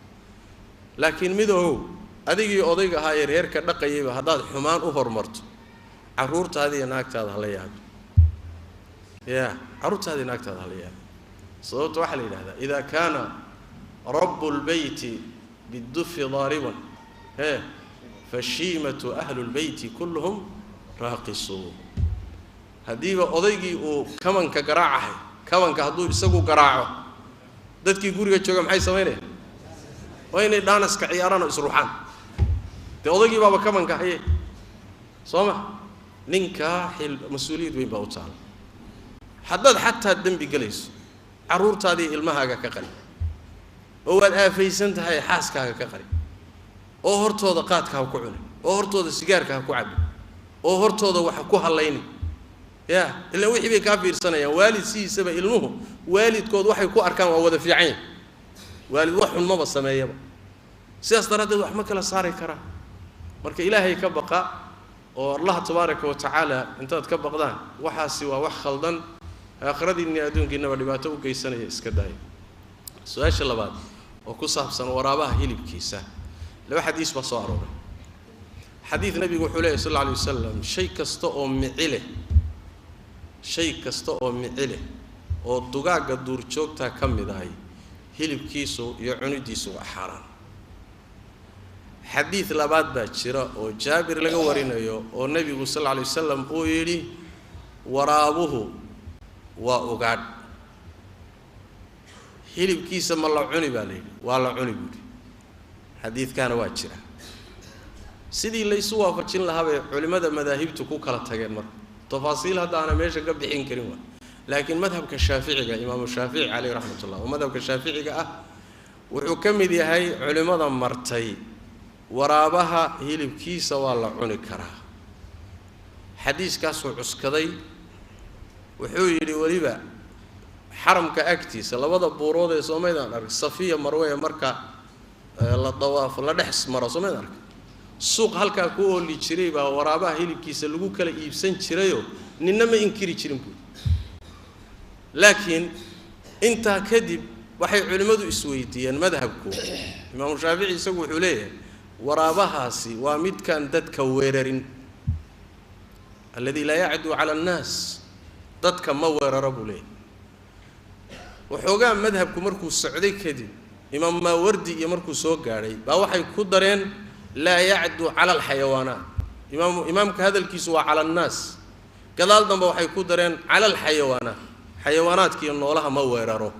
S2: Laakiin midoow, adigii odayga ahaa ee reerka dhaqayayba haddaad xumaan u horumarto, carruurtaada iyo naagtaada hala yaabi. Ya carruurtaada iyo naagtaada hala yaabi. Sababta waxaa la yidhahdaa, idaa kaana rabu lbeyti bidufi daariban hee fashiimatu ahlu lbeyti kulluhum raaqisuun. Haddiiba odaygii uu kamanka garaacahay, kamanka hadduu isagu garaaco, dadkii guriga jooga maxay samaynayaan? Waa inay dhaanaska ciyaaraan oo isruxaan. Dee odaygii baaba kamanka haye, soo ma? Ninkaa xil mas-uuliyad weyn baa u taala. Haddaad xataa dembi gelayso, carruurtaadii ilmahaaga ka qari, oo waad aafaysan tahay xaaskaaga ka qari, oo hortooda qaadka ha ku cunin, oo hortooda sigaarka ha ku cabin, oo hortooda wax ku hallaynin. Ya ilaan wixii bay kaa fiirsanayaan. Waalid sidiisaba ilmuhu waalidkood waxay ku arkaan waa wada fiican yahay. Waalid wax xun maba sameeyaba, sidaas daraaddeed wax ma kala saari karaa. Marka ilaahay ka baqa, oo Allah tabaaraka wa tacaala intaad ka baqdaan, waxaasi waa wax khaldan, aakhiradiinni adduunkiinaba dhibaato u geysanaya, iska daaya. Su-aasha labaad oo ku saabsan waraabaha hilibkiisa, laba xadiis baa soo arooray. Xadiid nabigu wuxuu leeyahy sal alla alay wasalam, shay kasta oo mici leh, shay kasta oo mici leh oo dugaagga duurjoogtaa ka mid ahay, hilibkiisu iyo cunidiisu waa xaaraan. Xadiid labaad baa jira oo Jaabir laga warinayo, oo nebigu sal alla alay wasalam uu yidhi, waraabuhu waa ugaadh, hilibkiisa ma la cuni? Baa la yidhi. Waa la cuni buuhi. Xadiidkaana waa jira. Sidii laysu waafajin lahaa bay culimmada madaahibtu ku kala tageen. Marka tafaasiil hadda aana meesha ka bixin karin waa, laakiin madhabka shaaficiga, imaamu Shaafici caleyh raxmat ullah, oo madhabka shaaficiga ah, wuxuu ka mid yahay culimmada martay waraabaha hilibkiisa waa la cuni karaa. Xadiiskaasuu cuskaday. Wuxuu yidhi, weliba xaramka agtiisa labada buurood ee soomaydaan arag, Safiya Marweye, marka la dawaafo la dhex maro, soomaydaan arag, suuq halkaa ku ooli jiray baa waraabaha hilibkiisa lagu kala iibsan jirayoo ninna ma inkiri jirin buuri. Laakiin intaa kadib waxay culimmadu isweydiiyeen madhabku, imaamu Shaafici isagu wuxuu leeyahay waraabahaasi waa midkaan dadka weerarin, alladii laa yacduu cala annaas, dadka ma weeraro buu leeyahay. Waxoogaa madhabku markuu socday kadib, imaam Maawardi iyo markuu soo gaadhay baa waxay ku dareen laa yacduu cala alxayawaanaat. Imaamka hadalkiisu waa cala annaas, gadaal dambe waxay ku dareen cala alxayawaanaat, xayawaanaadka iyo noolaha ma weeraro.